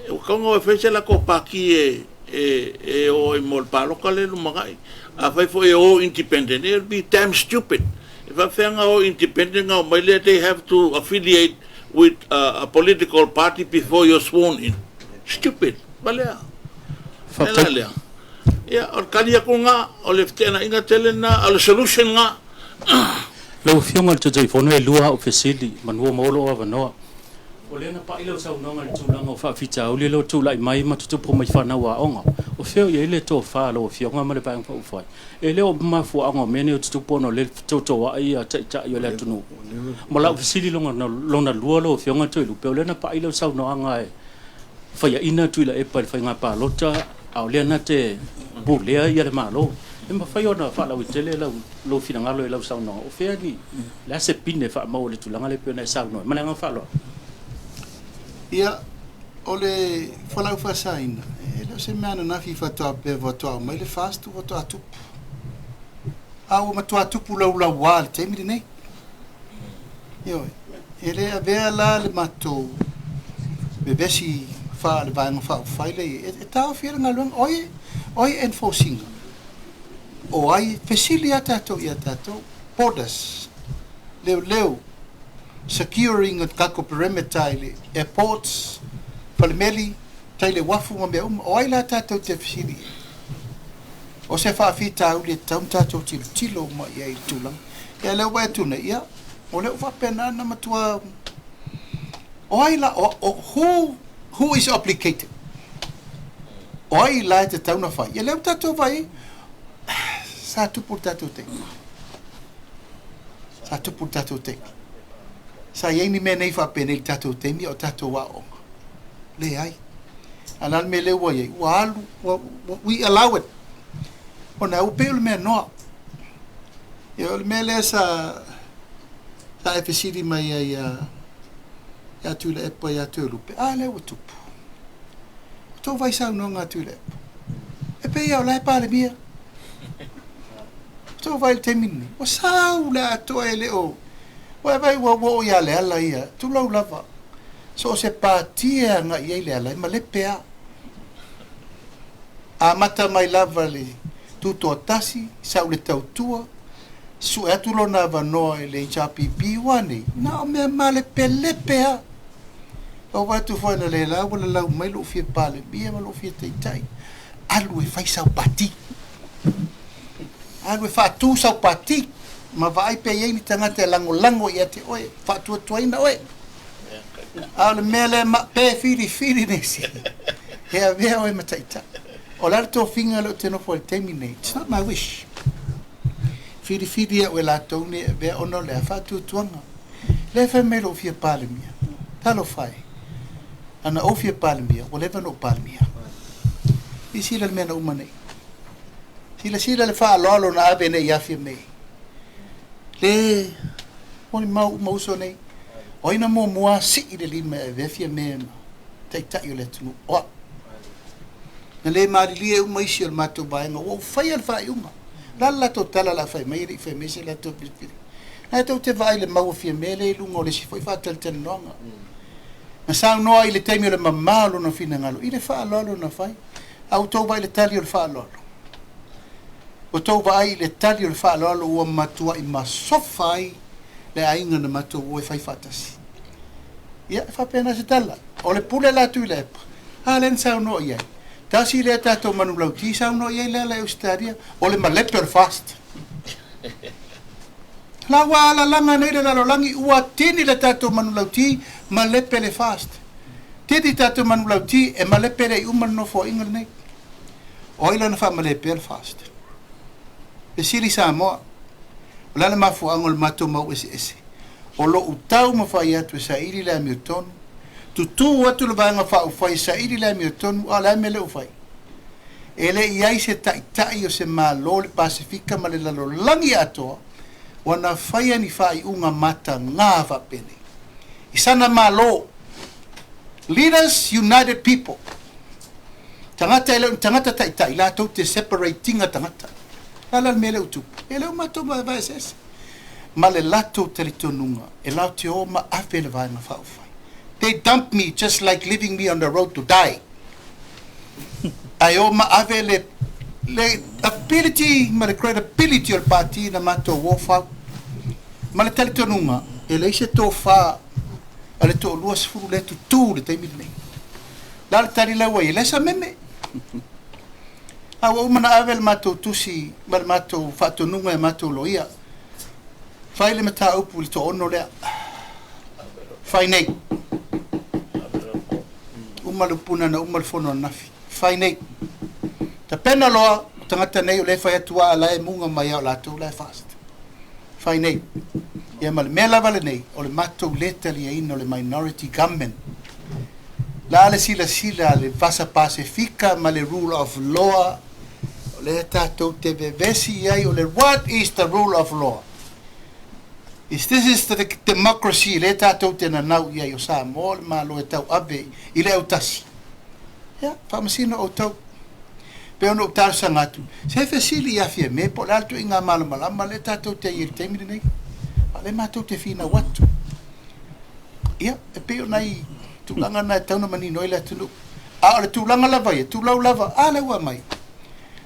Ua tatau ona o e fai se latou pati e e e o ai mo le palota lea e lumanai. Afai foi e o independent, it will be damn stupid. E faapefea ona o independent ona omai lea they have to affiliate with a political party before you're sworn in. Stupid. Valea. Le la lea. Ia, o le tali atu lena, o le feteenaiga tele lena, o le solution lena.
Lau Afioga i le Taitaifono, e lua au fesili, manua maua lou avanoa. O lea na pai lau saunoaga i le tulaga o faafitauli lea ua tulai mai ma tutupu mai fanau aoga. O fea o i ai le tofa a lau Afioga ma le Vaega Faaupufai? E le o mafuaaga o mea nei o tutupu ona o lea e fetotoai taitai o le atunuu. Ma lau fesili lona lua lau Afioga Toelupe, o lea na pai lau saunoaga e faiaina Tuilaepa i le faiga palota a o lea na te pulea ia le Malo. E mafai ona faalauaitele lau lou finagalo i lau saunoaga, o fea ni, le a se pine e faamau i le tulaga lea e pei ona e saunoa ai? Ma le agaga faaaloalo.
Ia, o le fualaau faasaina, e le o se mea ananafi faatoa pea faatoa aumai le FAST faatoa tupu. A ua matua tupu laulauā i le taimi lenei. Ioe, e le avea la le matou vevesi faa le Vaega Faaupufai lea e taofi ai le galuega. O ai, o ai e enforce ina? O ai, fesili lava tatou ia tatou, borders, leoleo, securing o tatou perimeter i le airports, falemeli, tai le uafu ma mea uma, o ai la tatou te fesili i ai? O se faafitauli e tatau ona tatou tilotilo uma i ai i le tulaga. Ia lea ua e atu nei, ia, o lea ua faapena ona matua, o ai la, o, o, who, who is obligated? O ai la e tatau ona fai? Ia lea ua tatou vaai, sa tupu le tatou taimi. Sa tupu le tatou taimi. Sa i ai ni mea nei faapenei i le tatou taimi a o tatou aooga. Leai. A o le a le mea lea ua i ai? Ua alu, ua, we allow it. Ona ua pei o le mea noa. Ia, o le mea lea sa, sa e fesili mai ai ia, ia Tuilaepa ia Toelupe, a lea ua tupu. O tou vai saunoaga a Tuilaepa, e pei lava o la e Palemia. O tou vai i le taimi lenei, ua sau le atoa e le o, ua e vai ua oo ia Leala ia, tulou lava. So o se pati e agai ai Leala, e malepe lava. Amata mai lava le Tutoatasi, sau le Tautua, sue atu lona avanoa i le HRPP ua nei, na o mea malepelepe lava. Ua vaai atu foi analeila ua lalau mai lou fia Palemia ma lou fia Taitai, alu e fai sau pati. Alu e faatu sau pati ma vaai pe i ai ni tagata e lagolago ia te oe, faatuatuaina oe. A o le mea lea ma pe filifili nisi e avea oe ma taitai. O le a le tofiga lea ou te nofo ai i le taimi lenei? It's not my wish. Filifili au e latou nei e avea ona o le a? Faatuatuaga. Lea e fai mai lou fia Palemia. Talofa e. Ana ou fia Palemia, ua leva ona ou Palemia. Silasila i le mea na uma nei. Silasila i le faaaloalo na ave nei ia Fiamē. Le molimau uma uso nei. O ai na muamua sii le lima e avea Fiamē ma taitai o le atunuu? O au. Na le malilie uma isi o le matou vaega, ua ou faia le faaiuga. O le a le latou tala o le a fai mai, e le i fai mai se latou filifiliga. Na tou te vaai i le mau a Fiamē lea i luga o le isi foi faatalatalanoaga. Na saunoa i le taimi o le mamao o lona finagalo i le faaaloalo na fai. A ua tou vaai i le tali o le faaaloalo? Ua tou vaai i le tali o le faaaloalo ua matuai masofa ai le aiga na matou o e fai faatasi? Ia, e faapena se tala. O le pule la Tuilaepa, a lea na saunoa i ai. Tasi lea tatou manulauti saunoa i ai Leala i Ausetalia, o le malepe o le FAST. La ua alalaga nei le lalolagi, ua tini le tatou manulauti, malepe le FAST. Tini tatou manulauti, e malepe le i uma le nofoaiga lenei. O ai la na faamalepea le FAST? Fesili Samoa, o le a le mafuaaga o le matou mau eseese? O lou taumafai atu e saili le amiotonu, tutū atu le Vaega Faaupufai e saili le amiotonu, a o le a le mea lea ua fai? E le i ai se taitai o se Malo o le Pasefika ma le lalolagi atoa ua na faia ni faaiuga matagā faapenei. I sana Malo, Leaders United People, tagata e le o ni tagata taitai, latou te separating-a tagata. O le a la le mea lea ua tupu? E le o matou vaevae eseese ma le latou talitonuga e latou te o ma ave le Vaega Faaupufai. They dump me just like leaving me on the road to die. Ae o ma ave le le ability ma le credibility o le pati na matou o fau. Ma le talitonuga, e leai se tofa a le toalua sefulu lea e tutū i le taimi lenei. O le a le tali la ua i ai? Leai sa meme. A ua uma ona ave le matou tusi ma le matou faatonuga e matou loia. Fai le mataupu i le toaono lea. Fai nei. Uma le upuna na uma le fono ananafi. Fai nei. Tapena loa o tagata nei o lea e fai atu aa la e muga mai a o latou la e fast. Fai nei. Ia ma le mea lava lenei o le matou le taliaina o le minority government. La le silasila a le Vasa Pasefika ma le rule of law o lea tatou te vevesi i ai o le what is the rule of law? Is this is the democracy lea tatou te nanau i ai o Samoa o le Malo e tauave i le autasi? Ia, faamasino outou. Pei ona ou talosaga atu, se fesili ia Fiame po o le a le tuuaiga malamalama lea tatou te ai i le taimi lenei. A o lea matou te finau atu. Ia, e pei o nai tulaga na e tatau ona manino ai le atunuu. A o le tulaga lava ia, tulou lava, a lea ua aumai.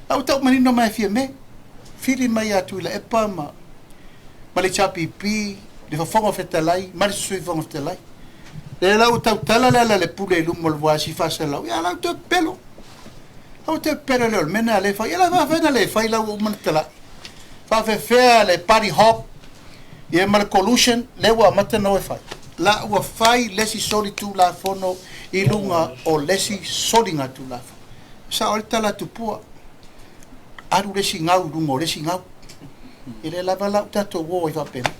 A ua tau manino mai e Fiame, fili mai ia Tuilaepa ma ma le HRPP, le Fofoga Fetalai ma le Sui Fofoga Fetalai. Lea la ua tautala le ala le pule i luma o le voasi 400, ia la ua toe pepelo. La ua toe pepelo le o le mea lena lea e fai. Ia la faafefea na le fai la ua uma ona talai. Faafefea le party hop ia ma le collusion lea ua amata ona o e fai. La ua fai le isi soli tulafono i luga o le isi soliga tulafono. Sao ai le tala a Tupua. Alu le isi gau i luga o le isi gau. E le lava la ua tatou o ai faapena.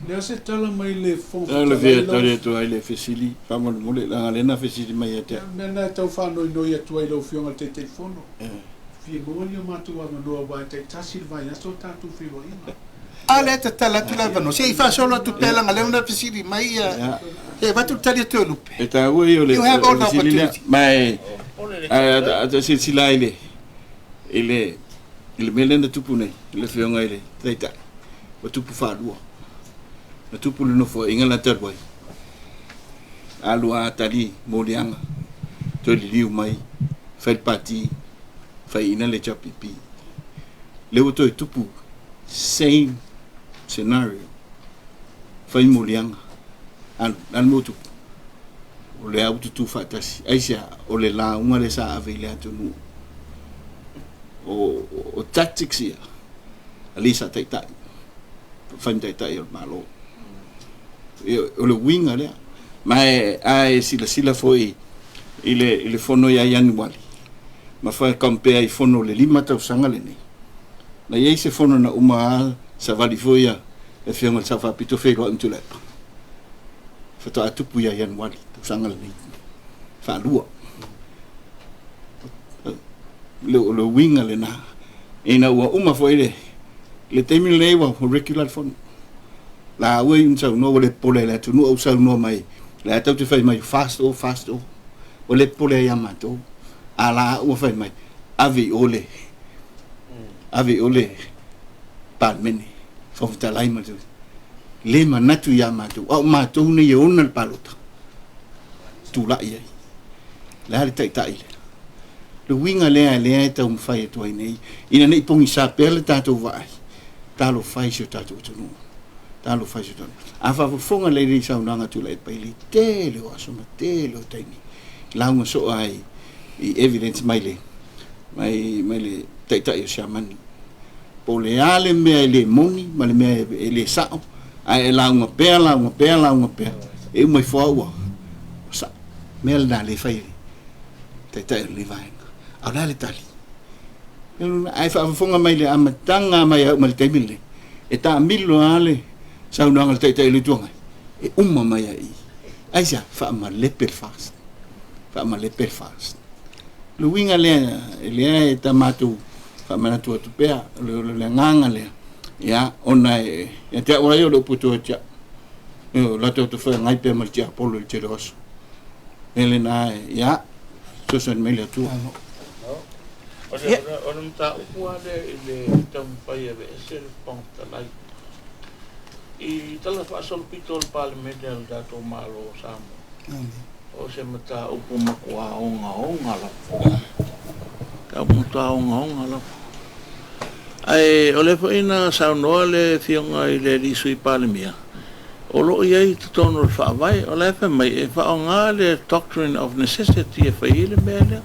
Le a se tala mai le Fofoga Fetalai lau.
Tali atu ai le fesili faamolemole leaga lea na fesili mai ia te au.
O le mea lena e tau faanoinoi atu ai i lau Afioga i le Taitaifono, fia maua ni o matou avanoa aua e taitasi le vaiaso o tatou feiloaiga.
A lea e tatala atu le avanoa, se i faasolo atu pea leaga lea na fesili mai ia, se i avatu le tali atu e Lupe.
E taua ia o le
You have all the
fesili lea,
opportunity.
ma e a ta silasila i le i le i le mea lea na tupu nei i le Afioga i le Taitai, ua tupu faalua. Na tupu le nofoaiga la talu ai, alu a tali moliaga, toe liliu mai. Fai le Pati, faiaina le HRPP. Lea ua toe tupu same scenario. Fai moliaga, alu, le a le mea ua tupu? O lea ua tutū faatasi. Aisea? O le lauga lea sa ave i le atunuu. O, o tactics ia, alii sa taitai, fai ma taitai o le Malo. O le uiga lea. Ma e, a e silasila foi i le, i le fono ia Ianuali, ma fai compare i fono o le 5 tausaga lenei, na i ai se fono na uma a savali foi ia le Afioga i le Sao Faapito feiloai ma Tuilaepa. Faatoa tupu ia Ianuali, tausaga lenei, faalua. Le, o le uiga lena. Ina ua uma foi le, le taimi lenei ua regular le fono. La ua i saunoa ua le popole ai le atunuu a ua saunoa mai la e tatou te fai mai fast o fast o ua le popole ai ia matou a la ua fai mai ave i o le ave i o le Palemene Fofoga Fetalai ma le le manatu ia matou a o matou nei e ona le palota tulai ai le a le taitai lea le uiga lea lea e taumafai atu ai nei ina ne i pogisa pea le tatou vaai. Talofa e i si o tatou atunuu. Talofa e i si o tatou atunuu. A faafofoga lelei i saunoaga a Tuilaepa i le tele o aso ma tele o taimi, lauga soo ai i evidence mai le, mai, mai le taitai o Siamani. Po o le a le mea e le moni ma le mea e le sao, ae e lauga pea, lauga pea, lauga pea, e uma ifo lava ua sao. Mea lena lea e fai e le taitai o lenei vaega. A o le a le tali? Ae faafofoga mai le amataga mai au mai le taimi lenei, e taamilo lava le saunoaga a le Taitai o le Itu Agai, e uma mai ai i i. Aisea? Faamalepe le FAST. Faamalepe le FAST. O le uiga lea, lea e ta matou faamanatu atu pea, o le, le agaga lea, ia, ona e, ia te au lava ia o le upu e toe te au. O latou te feagai pea ma le tiapolo i le tele o aso. E lena, ia, fesoasoani mai le Atua.
O le, o le mataupu lava lea i le taumafai e aveese le Fofoga Fetalai i tala faasolopito o le Palemene a le tatou Malo o Samoa, o se mataupu matua ogaoga lava. Matua ogaoga lava. Ae o lea foi na saunoa le Afioga i le alii Sui Palemia, O lo o i ai i totonu o le Faavae, o la e fai mai e faaaoga le doctrine of necessity e fai ai le mea lea,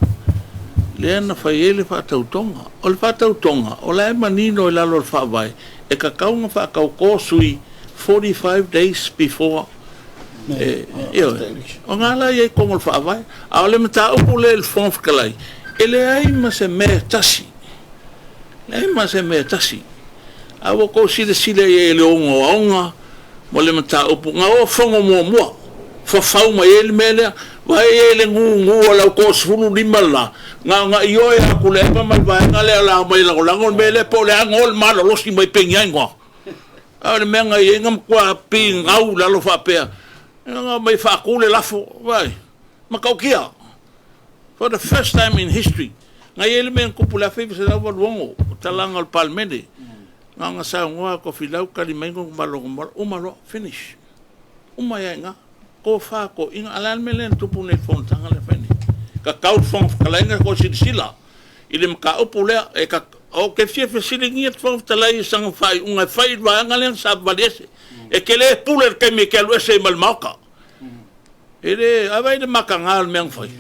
lea na fai ai le faatautoga. O le faatautoga, o la e manino i lalo o le Faavae, e tatau ona faatautō sui 45 days before, ioe, o lena la e i ai i totonu o le Faavae. A o le mataupu lea i le Fofoga Fetalai, e leai ma se mea e tasi, leai ma se mea e tasi. A ua outou silasila i ai i le ogaoga ma le mataupu, na o fono muamua, fafau mai ai le mea lea. Vaai i ai le gugu o le au toasefululima le la, na ona ioe lava Tuilaepa ma le vaega lea o le a omai e lagolago le mea lea, po o le a go le malolosi mai Pegiaigoa. A o le mea na i ai, na matua pigau i lalo faapea, na omai e faatu le lafo, vaai, matautia. For the first time in history, na i ai le mea na tupu i le 1986, o talaga o le Palemene, na ona saunoa lava Tofilau, tali mai Galumalemana, uma loa, finish. Uma ai lava i ina. Tofa toeaiina, a o le a le mea lea na tupu nei i le fonotaga lea e fai nei? Tatau le Fofoga Fetalai ona toe silasila i le mataupu lea. E ou te fia fesiligia le Fofoga Fetalai i sana faaiuga e fai i le vaega lea na savavali ese. E te le pule i le taimi e te alu ese ai ma le Maota. E le, a vaai i le mataga o le mea na fai?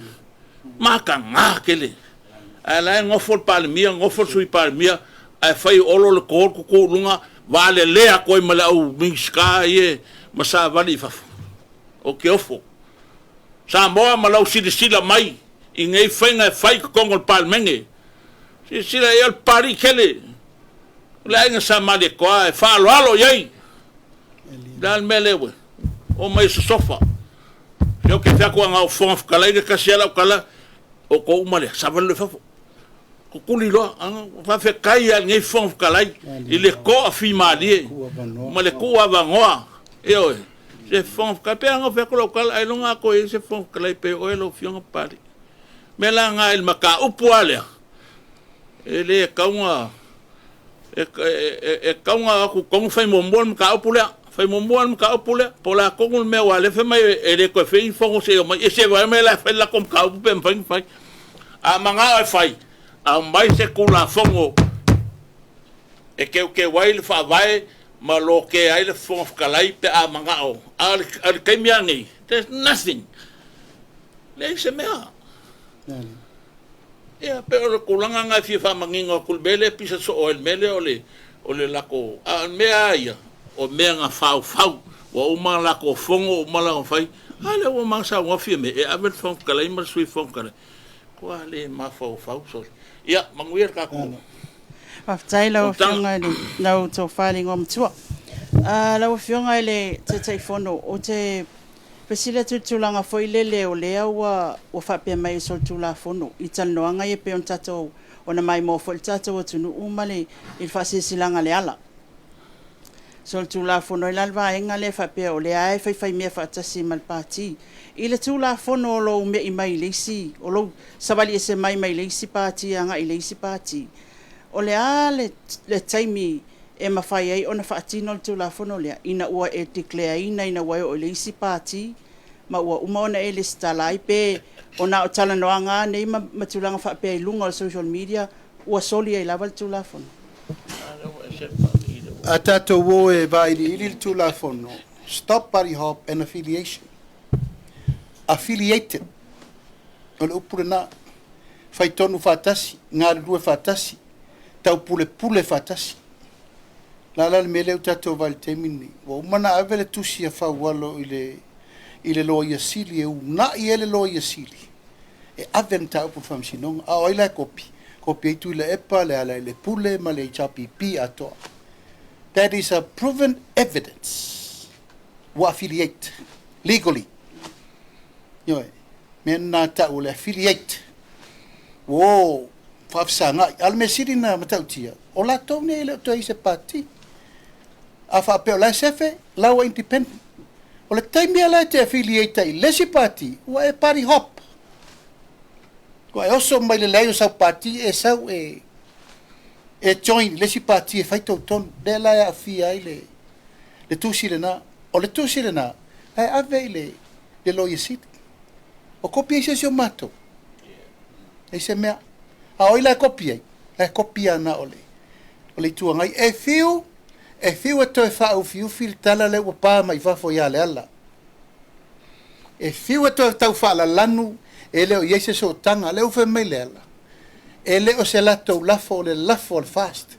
Mataga tele. Ae la e nofo le Palemia, nofo le Sui Palemia, ae fai e Olo le call tutu i luga, valelea atu ai ma le au Minisita ia ma savali i fafo. Ou te ofo. Samoa ma lau silasila mai i nei faiga e fai i totonu o le Palemene. Silasila i ai o le Papalii tele. O le aiga Sa Malietoa e faaaloalo i ai. O le a le mea lea ua oo mai e sosofa? Se ou te fai atu ana o Fofoga Fetalai le tasi lava lau tala, o outou uma lea, savali loa i fafo. Tutuli loa, faafetai lava i lenei Fofoga Fetalai i le toafimalie ma le tuuavanoa. Ioe, se Fofoga Fetalai, pei lava ona fai atu lau tala, ailoga a toe i ai se Fofoga Fetalai pei o oe lau Afioga Papalii. O le mea la lena i le mataupu lava lea, e le tatau ona E tatau ona o atu tonu fai muamua le mataupu lea. Fai muamua le mataupu lea, po o le a tonu le mea aua o lea e fai mai e le toe faia ni fono seia omai. Ia se i vaai mai la e fai le latou mataupu pe mafai ona fai. A manao e fai, aumai se Tulafono e teuteu ai le Faavae ma lotea ai le Fofoga Fetalai pe a manao. A o le taimi lava nei, there's nothing, leai se mea. Ia, pei o le tulaga lena e fia faamanino atu i le mea lea e pisa soo ai i le mea lea o le, o le latou, a o le mea lava ia, o mea na faufau, ua uma ona latou fono, uma ona latou fai, a lea ua uma ona saunoa Fiame e ave le Fofoga Fetalai ma le Sui Fofoga Fetalai. Matua le mafaufau sole. Ia, manuia le tatou
Faafetai lau
fonotaga.
Afioga i le lau tofa i le Igoamatua. Lau Afioga i le Taitaifono, ou te fesili atu i le tulaga foi lele o lea ua ua faapea mai e solitulafono i talanoaga ia pei ona tatou ona maimoa foi le tatou atunuu ma le i le faasilasilaga a le ala. Solitulafono ai la le vaega lea faapea o lea lava e faifaimea faatasi ma le Pati. I le Tulafono o lou me'i mai i le isi, o lou savali ese mai mai le isi Pati agai i le isi Pati, o le a le le taimi e mafai ai ona faatino le Tulafono lea ina ua e declare-ina ina ua e oo i le isi Pati ma ua uma ona e lesitala ai pe o na o talanoaga lava nei ma ma tulaga faapea i luga o le social media ua soli ai lava le Tulafono?
A tatou o e vailiili le Tulafono, stop party hop and affiliation. Affiliated, o le upu lena. Fai tonu faatasi, galulue faatasi, taupulepule faatasi. O le a la le mea lea ua tatou vaai i le taimi lenei? Ua uma ona ave le tusi a Faualo i le i le Loia Sili e uunai ai le Loia Sili e ave le mataupu i le Faamasinoga. A o ai la e kopi? Kopi ai Tuilaepa, Lealailepule ma le HRPP atoa. That is a proven evidence ua affiliate legally. Ioe, mea lena tau o le affiliate. Ua o faafesagai. A o le mea sili na matautia, o latou nei e le o toe i se pati. A faapea o la e sefe, la ua independent. O le taimi lava la e te affiliate ai i le isi pati, ua e party hop. Ua e oso mai le leai o sau pati e sau e e join i le isi pati e fai tou tonu. Lea la e aafia ai le le tusi lena. O le tusi lena, la e ave i le le Loia Sili. O kopi ai se isi o matou? Leai se mea. A o ai la e kopi ai? La e kopi lava na o le o le Itu Agai. E fiu, e fiu e toe faaufiufi le tala lea ua pa mai fafo ia Leala. E fiu e toe tau faalalanu e le o i ai se sootaga. Lea ua fai mai Leala, e le o se latou lafo, o le lafo a le FAST.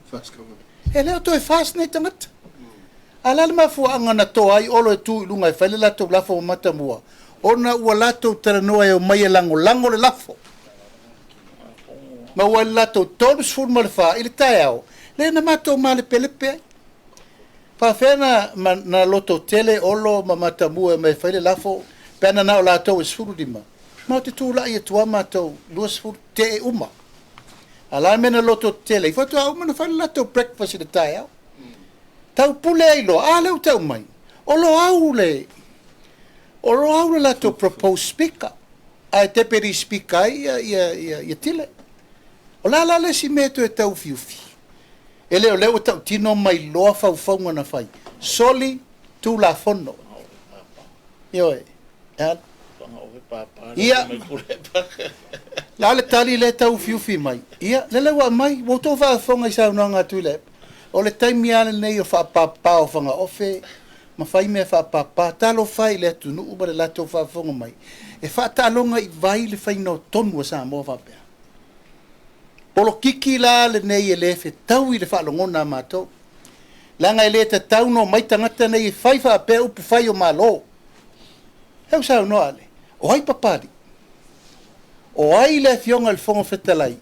E le o toe FAST nei tagata. A o le a le mafuaaga na toa ai Olo e tu i luga e fai le latou lafo ma Matamua? Ona ua latou talanoa e omai e lagolago le lafo. Maua ai le latou 34 i le taeao lea na matou malepelepe ai. Faafefea na, ma, na lototele Olo ma Matamua e omai e fai le lafo pe ana na o latou e 15? Matou te tulai atu lava matou 20 tee uma. A o le a le mea na lototele ai? Faatoa uma ona fai le latou breakfast i le taeao. Taupule ai loa, a lea ua tau mai, o Loau le, o Loau le latou proposed speaker, ae deputy speaker ai ia, ia, ia, ia Tile. O le a la le isi mea e toe taufiufi? E le o lea ua tautino mai loa faufauga na fai. Soli Tulafono. Ioe. E a? Ia. Le a le tali lea e taufiufi mai? Ia, lele ua aumai. Ua outou faafofoga i saunoaga a Tuilaepa. O le taimi lava lenei o faapapa o Fagaofe ma fai mea faapapa. Talofa e i le atunuu ma le latou faafofoga mai e faataaloga i vai le faiga o tonu a Samoa faapea. Polokiki la lenei e le fetaui le faalogona a matou. Leaga e le tatau ona omai tagata nei e fai faapea upu fai o Malo. Lea ua saunoa Ale, o ai Papalii? O ai le Afioga i le Fofoga Fetalai?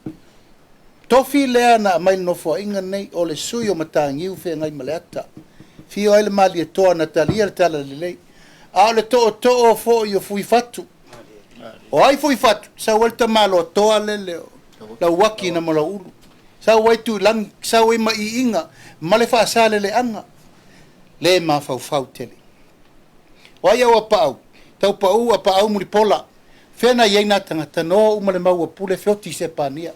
Tofi lea na aumai i le Nofoaiga lenei, o le sui o Mataniu Feagaimaleata. Fio ai le Malietoa na talia le Talalelei. A o le tootoo foi o Fuifatu. O ai Fuifatu? Sau ai le tamaloa toa lele o Lauaki na Malauulu. Sau ai Tuilagi, sau ai Maiiga ma le Faasaleleaga. Le mafaufau tele. O ai au apaau? Tau pau apaau mulipola. Fea na i ai nā tagata no uma le mau ua pule feoti i Sepania.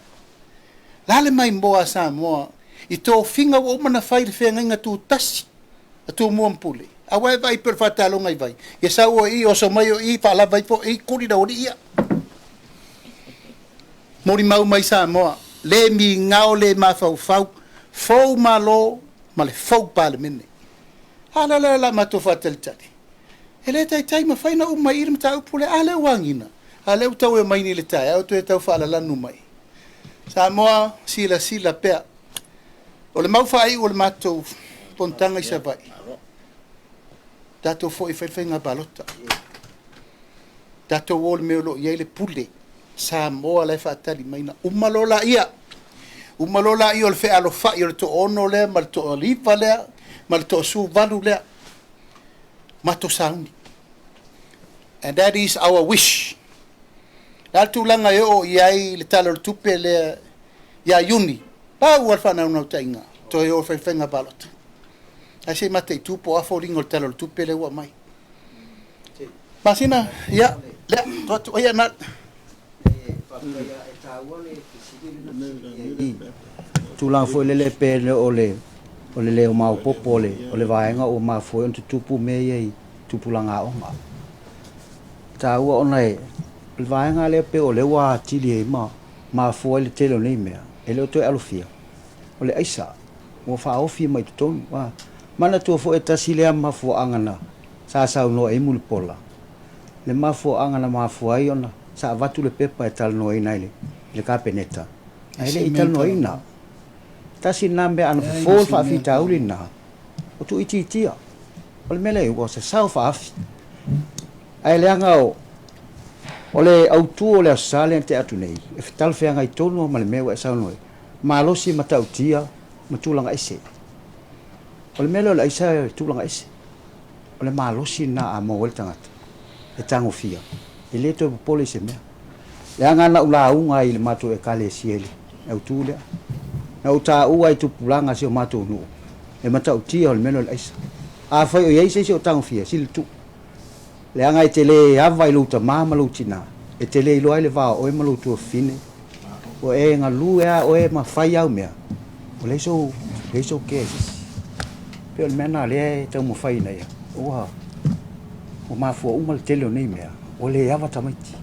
La le maimoa a Samoa i tofiga ua uma na fai i le feagaiga tutasi a Tumua ma Pule. Aua e vaai pei o le faataloga i vai. Ia sau o i, oso mai o i, faalava ifo i, kuli le aualii ia. Molimau mai Samoa, le migao le mafaufau, fou Malo ma le fou Palemene. A lea la la matou faatalitali. E le taitai mafai ona uma i i le mataupu lea. A lea ua agiga, a lea ua tau e omai nei i le taeao toe tau faalalanu mai. Samoa, silasila pea. O le mau faaiu o le matou fonotaga i Savaii, tatou foi e fai le faiga palota. Tatou o i le mea o lo o i ai le pule. Samoa la e faatali mai na uma loa laia. Uma loa laia o le fealofai o le toaono lea ma le toaliva lea ma le toasuvalu lea. Matou sauni. And that is our wish. Le a le tulaga e oo i ai le Tala o le Tupe lea ia Iuni, pau lava le faanaunautai, toe o e fai le faiga palota. Ae se i mataitu po o a foliga o le Tala o le Tupe lea ua aumai. Masina, ia, lea, tuu atu, ia, na.
Tulaga foi lele pe le o le o le le maopoopo o le vaega ua mafua ai ona tutupu mea ia i tupulaga aoga. Taua ona e o le vaega lea pe o lea ua atili ai ma mafua ai le tele o nei mea, e le o toe alofia, o le aisa ua faaofi mai totonu. Manatua foi e tasi lea mafuaaga na sa saunoa ai Mulipola, le mafuaaga na mafua ai ona sa avatu le pepa e talanoaina i le Kapeneta, ae le i talanoaina. Tasi lena mea ana fofo le faafitauli lena, o tuuitiitia. O le mea lea ua sasao faafi. Ae leaga o le autu o le Aso Sa lea na tea atu nei, e talafeagai tonu ma le mea ua e saunoa ai, malosi matautia ma tulaga ese. O le mea lea o le aisa e tulaga ese. O le malosi lena a maua ai le tagata, e tagofia, e le toe popole i se mea. Leaga na ou lauga ai i le matou ekalesia i le autu lea. Na ou taua i tupulaga a si o matou nuu, e matautia o le mea lea o le aisa. Afai o i ai se isi o tagofia, sili tuu. Leaga e te le ava i lou tama ma lou tina, e te le iloa ai le va o oe ma lou tuafafine, ua e galue a oe ma fai au mea, ua leai sou, leai sou kea i se isi. Pei o le mea lena lea e taumafai ina ia, ua mafua uma le tele o nei mea, ua le ava tamaiti.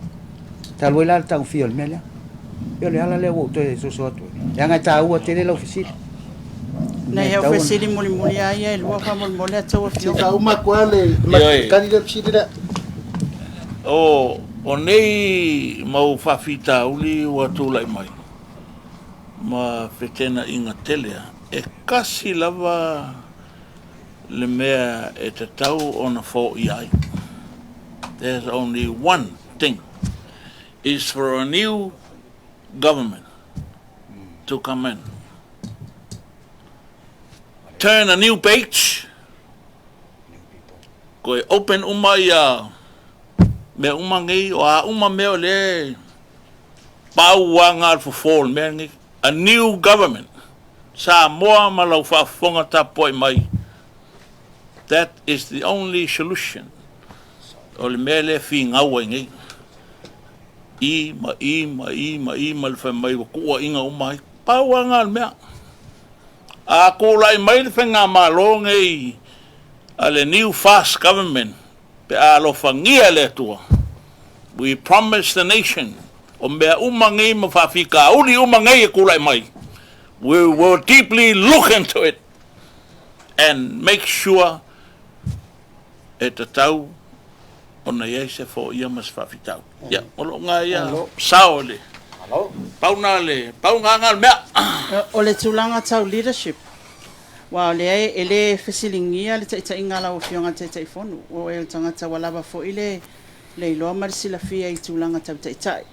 Talu ai la le tagofia o le mea lea. Pei o le ala lea ua ou toe soso atu ai. Leaga e taua tele lau fesili.
Nei au fesili mulimuli a ia e lua faamolemole a tou afioga.
Faauma atu lava le tali lea o le fesili lea.
O nei mau faafitauli ua tulai mai ma feteenaiga tele lava, e tasi lava le mea e tatau ona foia ai. There's only one thing, is for a new government to come in. Turn a new page, koe open uma ia mea uma nei, o a uma mea o lea e pau lava le fofo o le mea lenei. A new government. Samoa ma lau faafofoga tapuai mai. That is the only solution. O le mea lea finau ai nei. I ma i ma i ma i ma le fai mai ua tuuaiga uma ai. Pau lava le mea. A tulai mai le faigamalo nei a le new fast government, pe a alofagia le Atua. We promise the nation, o mea uma nei ma faafitauli uma nei e tulai mai. We will deeply look into it and make sure e tatau ona i ai se foia ma se faafitauli. Ia, o lou ga ia sao le pau na le pau ga le mea.
O le tulaga tau leadership, ua o lea e le fesiligia le taitaiga a lau Afioga i le Taitaifono, ua o e o le tagata ua lava foi le iloa ma le silafia i tulaga tau taitai.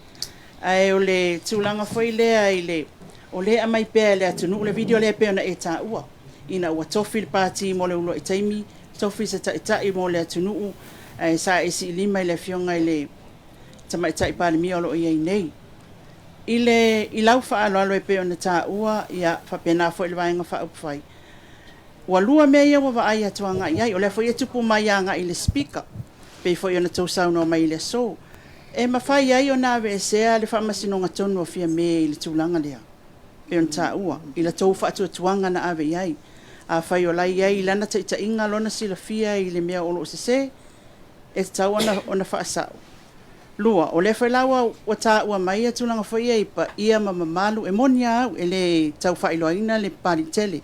Ae o le tulaga foi lea i le o lea e aumai pea e le atunuu le video lea e pei ona e taua, ina ua tofi le pati mo le uluai taimi, tofi se taitai mo le atunuu, ae sa e siilima i le Afioga i le Tamaitai Palemia o lo o i ai nei. I lau faaaloalo e pei ona taua, ia faapena foi le Vaega Faaupufai. Ua lua mea ia ua vaai atu agai ai, o lea foi e tupu mai agai i le Speaker, pei foi ona tou saunoa mai i le aso. E mafai ai ona aveesea le faamasinoga tonu o Fiame i le tulaga lea, pei ona taua, i la tou faatuatuaga na ave i ai. Afai o la i ai i lana taitaiga lona silafia i le mea o lo o sese, e tatau ona faasao. Lua, o lea foi la ua ua taua mai ia tulaga foi ia i paia ma mamalu, e moni lava au e le tau faailoaina le Papalii tele.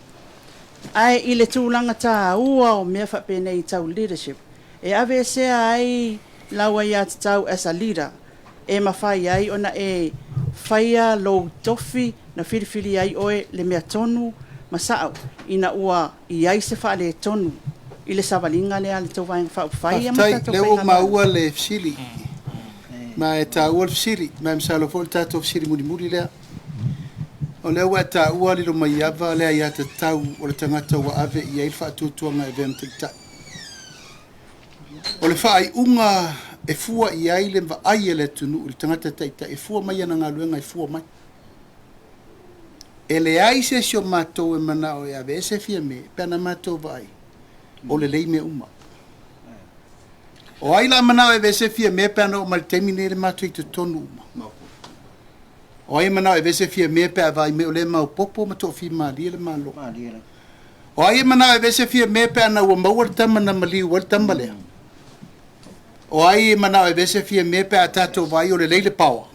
Ae i le tulaga taua o mea faapenei tau leadership, e aveesea ai lau aiatatau as a leader, e mafai ai ona e faia lou tofi na filifili ai oe le mea tonu ma sa'o ina ua i ai se faaletonu i le savaliga lea a le tou Vaega Faaupufai ia ma le
Faafetai,
tatou
lea ua ou
Faigamalo.
maua le fesili. Ma e taua le fesili, ma e masalo foi o le tatou fesili mulimuli lea. O lea ua e taua Lilomaiava le aiatatau o le tagata ua ave i ai le faatuatuaga e avea ma taitai. O le faaiuga e fua i ai le vaai a le atunuu i le tagata taitai e fua mai ana galuega e fua mai. E leai se isi o matou e manao e aveese Fiame pe ana matou vaai o lelei mea uma. O ai la manao e aveese Fiame pe ana oo mai le taimi nei le matou i totonu uma? O ai e manao e aveese Fiame pe a vaai mai o lea e maopoopo ma toafimalie le Malo? O ai e manao e aveese Fiame pe ana ua maua le tama na maliu ai le tama lea? O ai e manao e aveese Fiame pe a tatou vaai o lelei le power?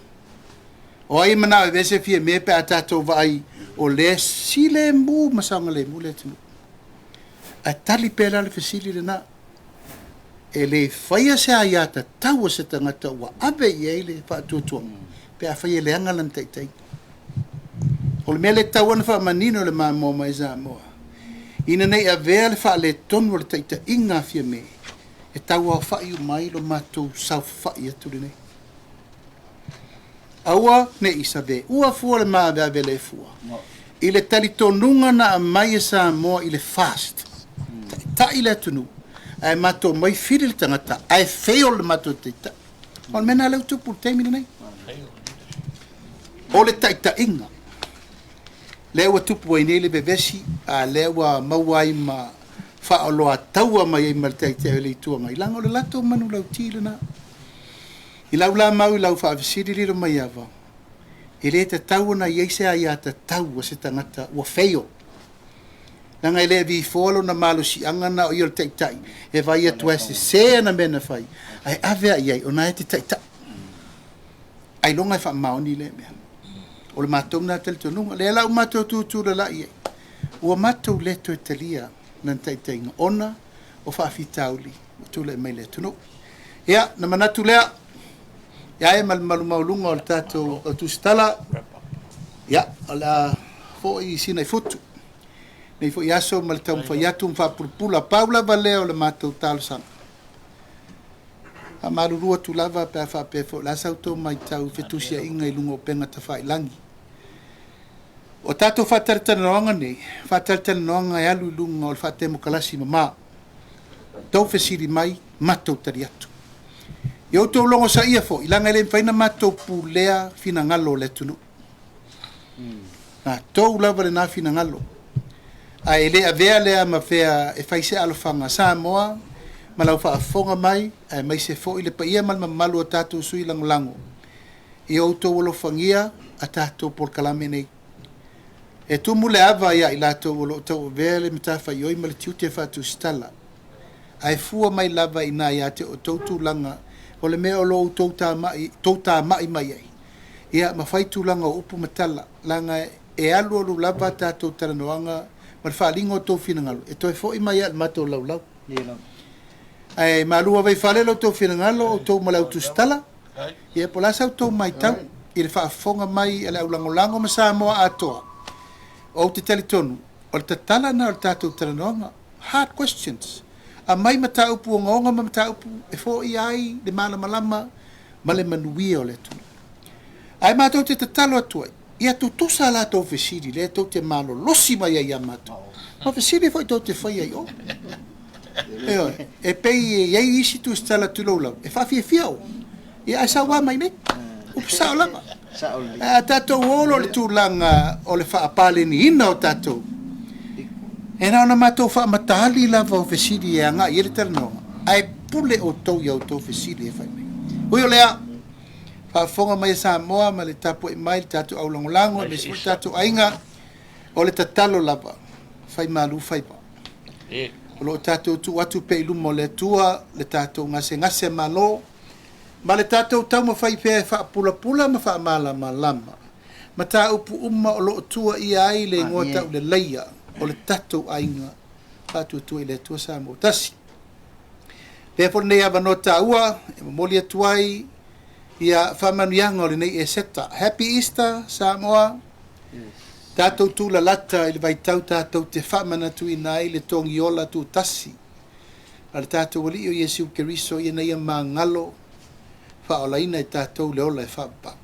O ai e manao e aveese Fiame pe a tatou vaai o lea silemu ma saogalemu le atunuu? Ae tali pea la le fesili lena. E le faia se aiatatau a se tagata ua ave i ai le faatuatuaga pe afai e leaga lana taitaiga. O le mea lea e tatau ona faamanino i le mamoa mai Samoa, ina ne i avea le faaletonu o le taitaiga a Fiame e tauaofa'i uma ai lo matou saofafai atu lenei. Aua ne i saveua fua le maaveave le fua i le talitonuga na aumai e Samoa i le FAST, taitai le atunuu, ae matou omai fili le tagata ae fail le matou taitai. O le mea lena lea ua tupu i le taimi lenei. O le taitaiga lea ua tupu ai nei le vevesi, a lea ua maua ai ma faaoloataua mai ai ma le Taitai o le Itu Agai, leaga o le latou manulauti lena. I lau la mau i lau faafesili Lilomaiava, e le tatau ona i ai se aiatatau a se tagata ua fail, leaga e le vifoa lona malosiaga na o ia o le taitai e vaai atu ai e sese ana mea na fai, ae ave a i ai o na e te taitai. Ailoga e faamaoni lea mea. O le matou lena talitonuga. Lea la ua matou tutulala'i ai, ua matou le toe talia lana taitaiga ona o faafitauli ua tulai mai i le atunuu. Ia, na manatu lea, ia e ma le mamalu maualuga o le tatou autusitala, ia, o le a foi sina i futu nei foi aso ma le taumafai atu ma faapulapula. Pau lava lea o le matou talosaga. Faamalulu atu lava pe a faapea foi o le a sa outou matau i fetusiaiga i luga o upega tafailagi. O tatou faatalatalanoaga nei, faatalatalanoaga e alu i luga o le faatemokalasi mama. Tou fesili mai, matou tali atu. Ia outou logosaia foi, leaga e le mafai ona matou pulea finagalo o le atunuu. Na tou lava lena finagalo. Ae le avea lea ma fea e fai se alofaga Samoa ma lau faafofoga mai, aemaise foi le paia ma le mamalu o tatou sui lagolago ia outou alofagia a tatou polokalame nei. E tumu le ava ia i latou o lo o tauavea le matafaioi ma le tiute faatusitala, ae fua mai lava i ina ia te outou tulaga o le mea o lo outou tou tamai mai ai, ia ma fai tulaga o upu ma tala, leaga e alualu lava a tatou talanoaga ma le faaaliga o tou finagalo e toe foi mai lava i le matou laulau. Ae malu ave i fale lo outou finagalo, outou ma le au tusitala, ia po o le a sa outou matau i le faafofoga mai a le aulagolago ma Samoa atoa. Ou te talitonu, o le tatala lena o le tatou talanoaga, hard questions, aumai mataupu ogaoga ma mataupu e foia ai le malamalama ma le manuia o le atunuu. Ae matou te tatalo atu ai, ia tutusa a latou fesili lea tou te malolosi mai ai ia matou, ma fesili foi tou te faia i o. Ioe, e pei e i ai isi tusitala tulou lava, e faafiafia o, ia ae sau lava mai nei. Upu sao lava. Ae a tatou o loa i le tulaga o le faapaleniina o tatou, e na ona matou faamataali lava o fesili e agai i ai le talanoaga, ae pule outou i a outou fesili e fai mai. Ui o lea, faafofoga mai e Samoa ma le tapuai mai le tatou aulagolago, aemaise foi le tatou aiga, o le tatalo lava, fai malu faiva. O lo o tatou tuu atu pea i luma o le Atua le tatou gasegase malo. Ma le tatou taumafai pea e faapulapula ma faamalamalama mataupu uma o lo o tuuaia ai le igoa tauleleia o le tatou aiga Faatuatua i le Atua Samoa Tasi. Avea foi lenei avanoa taua e momoli atu ai ia faamanuiaga o lenei Eseta. Happy Easter Samoa! Tatou tulalata i le vaitau tatou te faamanatuina ai le togiola tutasi a le tatou Alii o Iesu Keriso ina ia magalo faaolaina e tatou le ola e faapapau.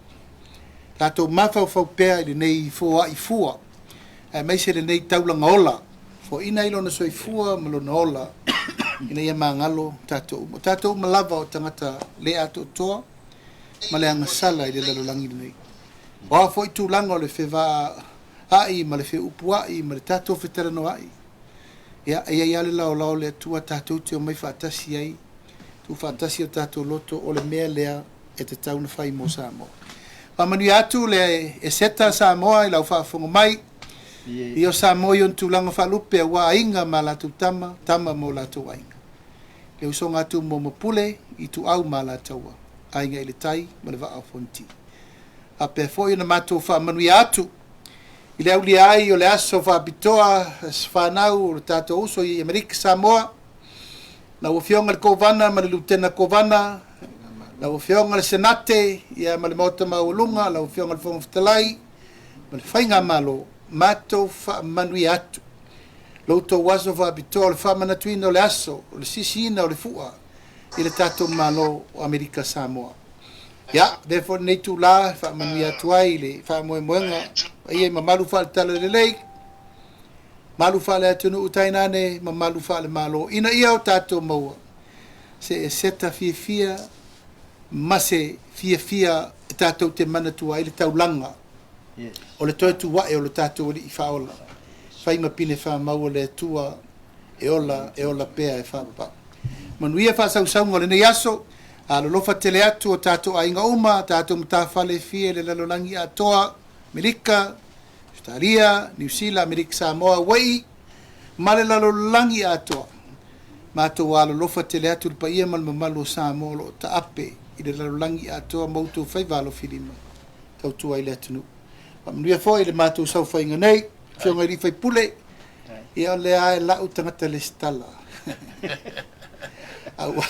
Tatou mafaufau pea i lenei foai fua aemaise lenei taulaga ola, foaiina ai lona soifua ma lona ola ina ia magalo tatou uma. O tatou uma lava o tagata le atoatoa ma le agasala i le lalolagi lenei. O a foi tulaga o le fevaai ma le feupuai ma le tatou fetalanoai, ia, e i ai lava le laolao o le Atua tatou te omai faatasi ai, tuufaatasi o tatou loto, o le mea lea e tatau ona fai mo Samoa. Faamanuia atu le Eseta Samoa i lau faafofoga mai, i o Samoa i ona tulaga faalupe aua aiga ma latou tama, tama ma o latou aiga. Le usoga a Tumua ma Pule, Ituau ma Alataua, Aiga i le Tai ma le Vaa o Fonoti. Faapea foi ona matou faamanuia atu i le aulia ai o le aso faapitoa aso fanau o le tatou uso i Amerika Samoa, lau Afioga i le Kovana ma le Lutena Kovana, lau Afioga i le Senate ia ma le Maota Maualuga, lau Afioga i le Fofoga Fetalai ma le Faigamalo, matou faamanuia atu lo outou aso faapitoa o le faamanatuina o le aso o le sisiina o le fua i le tatou Malo o Amerika Samoa. Ia, avea foi lenei itula e faamanuia atu ai i le faamoemoega paia i mamalu faale-talalelei, malu faale-atunuu tainane mamalu faale-Malo, ina ia o tatou maua se eseta fiafia ma se fiafia e tatou te manatua ai le taulaga o le toe tu ae o lo tatou Alii Faaola, fai ma pine famau o le Atua e ola, e ola pea e faapapau. Manuia faasausauga o lenei aso, alolofa tele atu o tatou aiga uma, tatou matafale e fia i le lalolagi atoa, Amerika, Ausetalia, Niu Sila, Amerika Samoa, Hawaii, ma le lalolagi atoa. Matou alolofa tele atu i le paia ma le mamalu o Samoa o lo o taape i le lalolagi atoa ma outou faiva alofilima tautua i le atunuu. Faamanuia foi i le matou saofaiga nei, Afioga i alii faipule, ia o lea e lau tagata lesitala. Aua,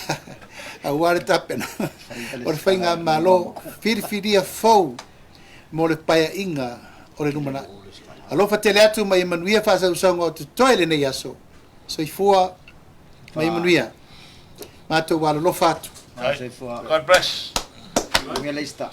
aua le tapena o le faigamalo filifilia fou mo le paeaiga o le lumanai. Alofa tele atu ma ia manuia faasausauga o totoe lenei aso. Soifua ma ia manuia. Matou alolofa atu.
God bless.
Manuia le Easter.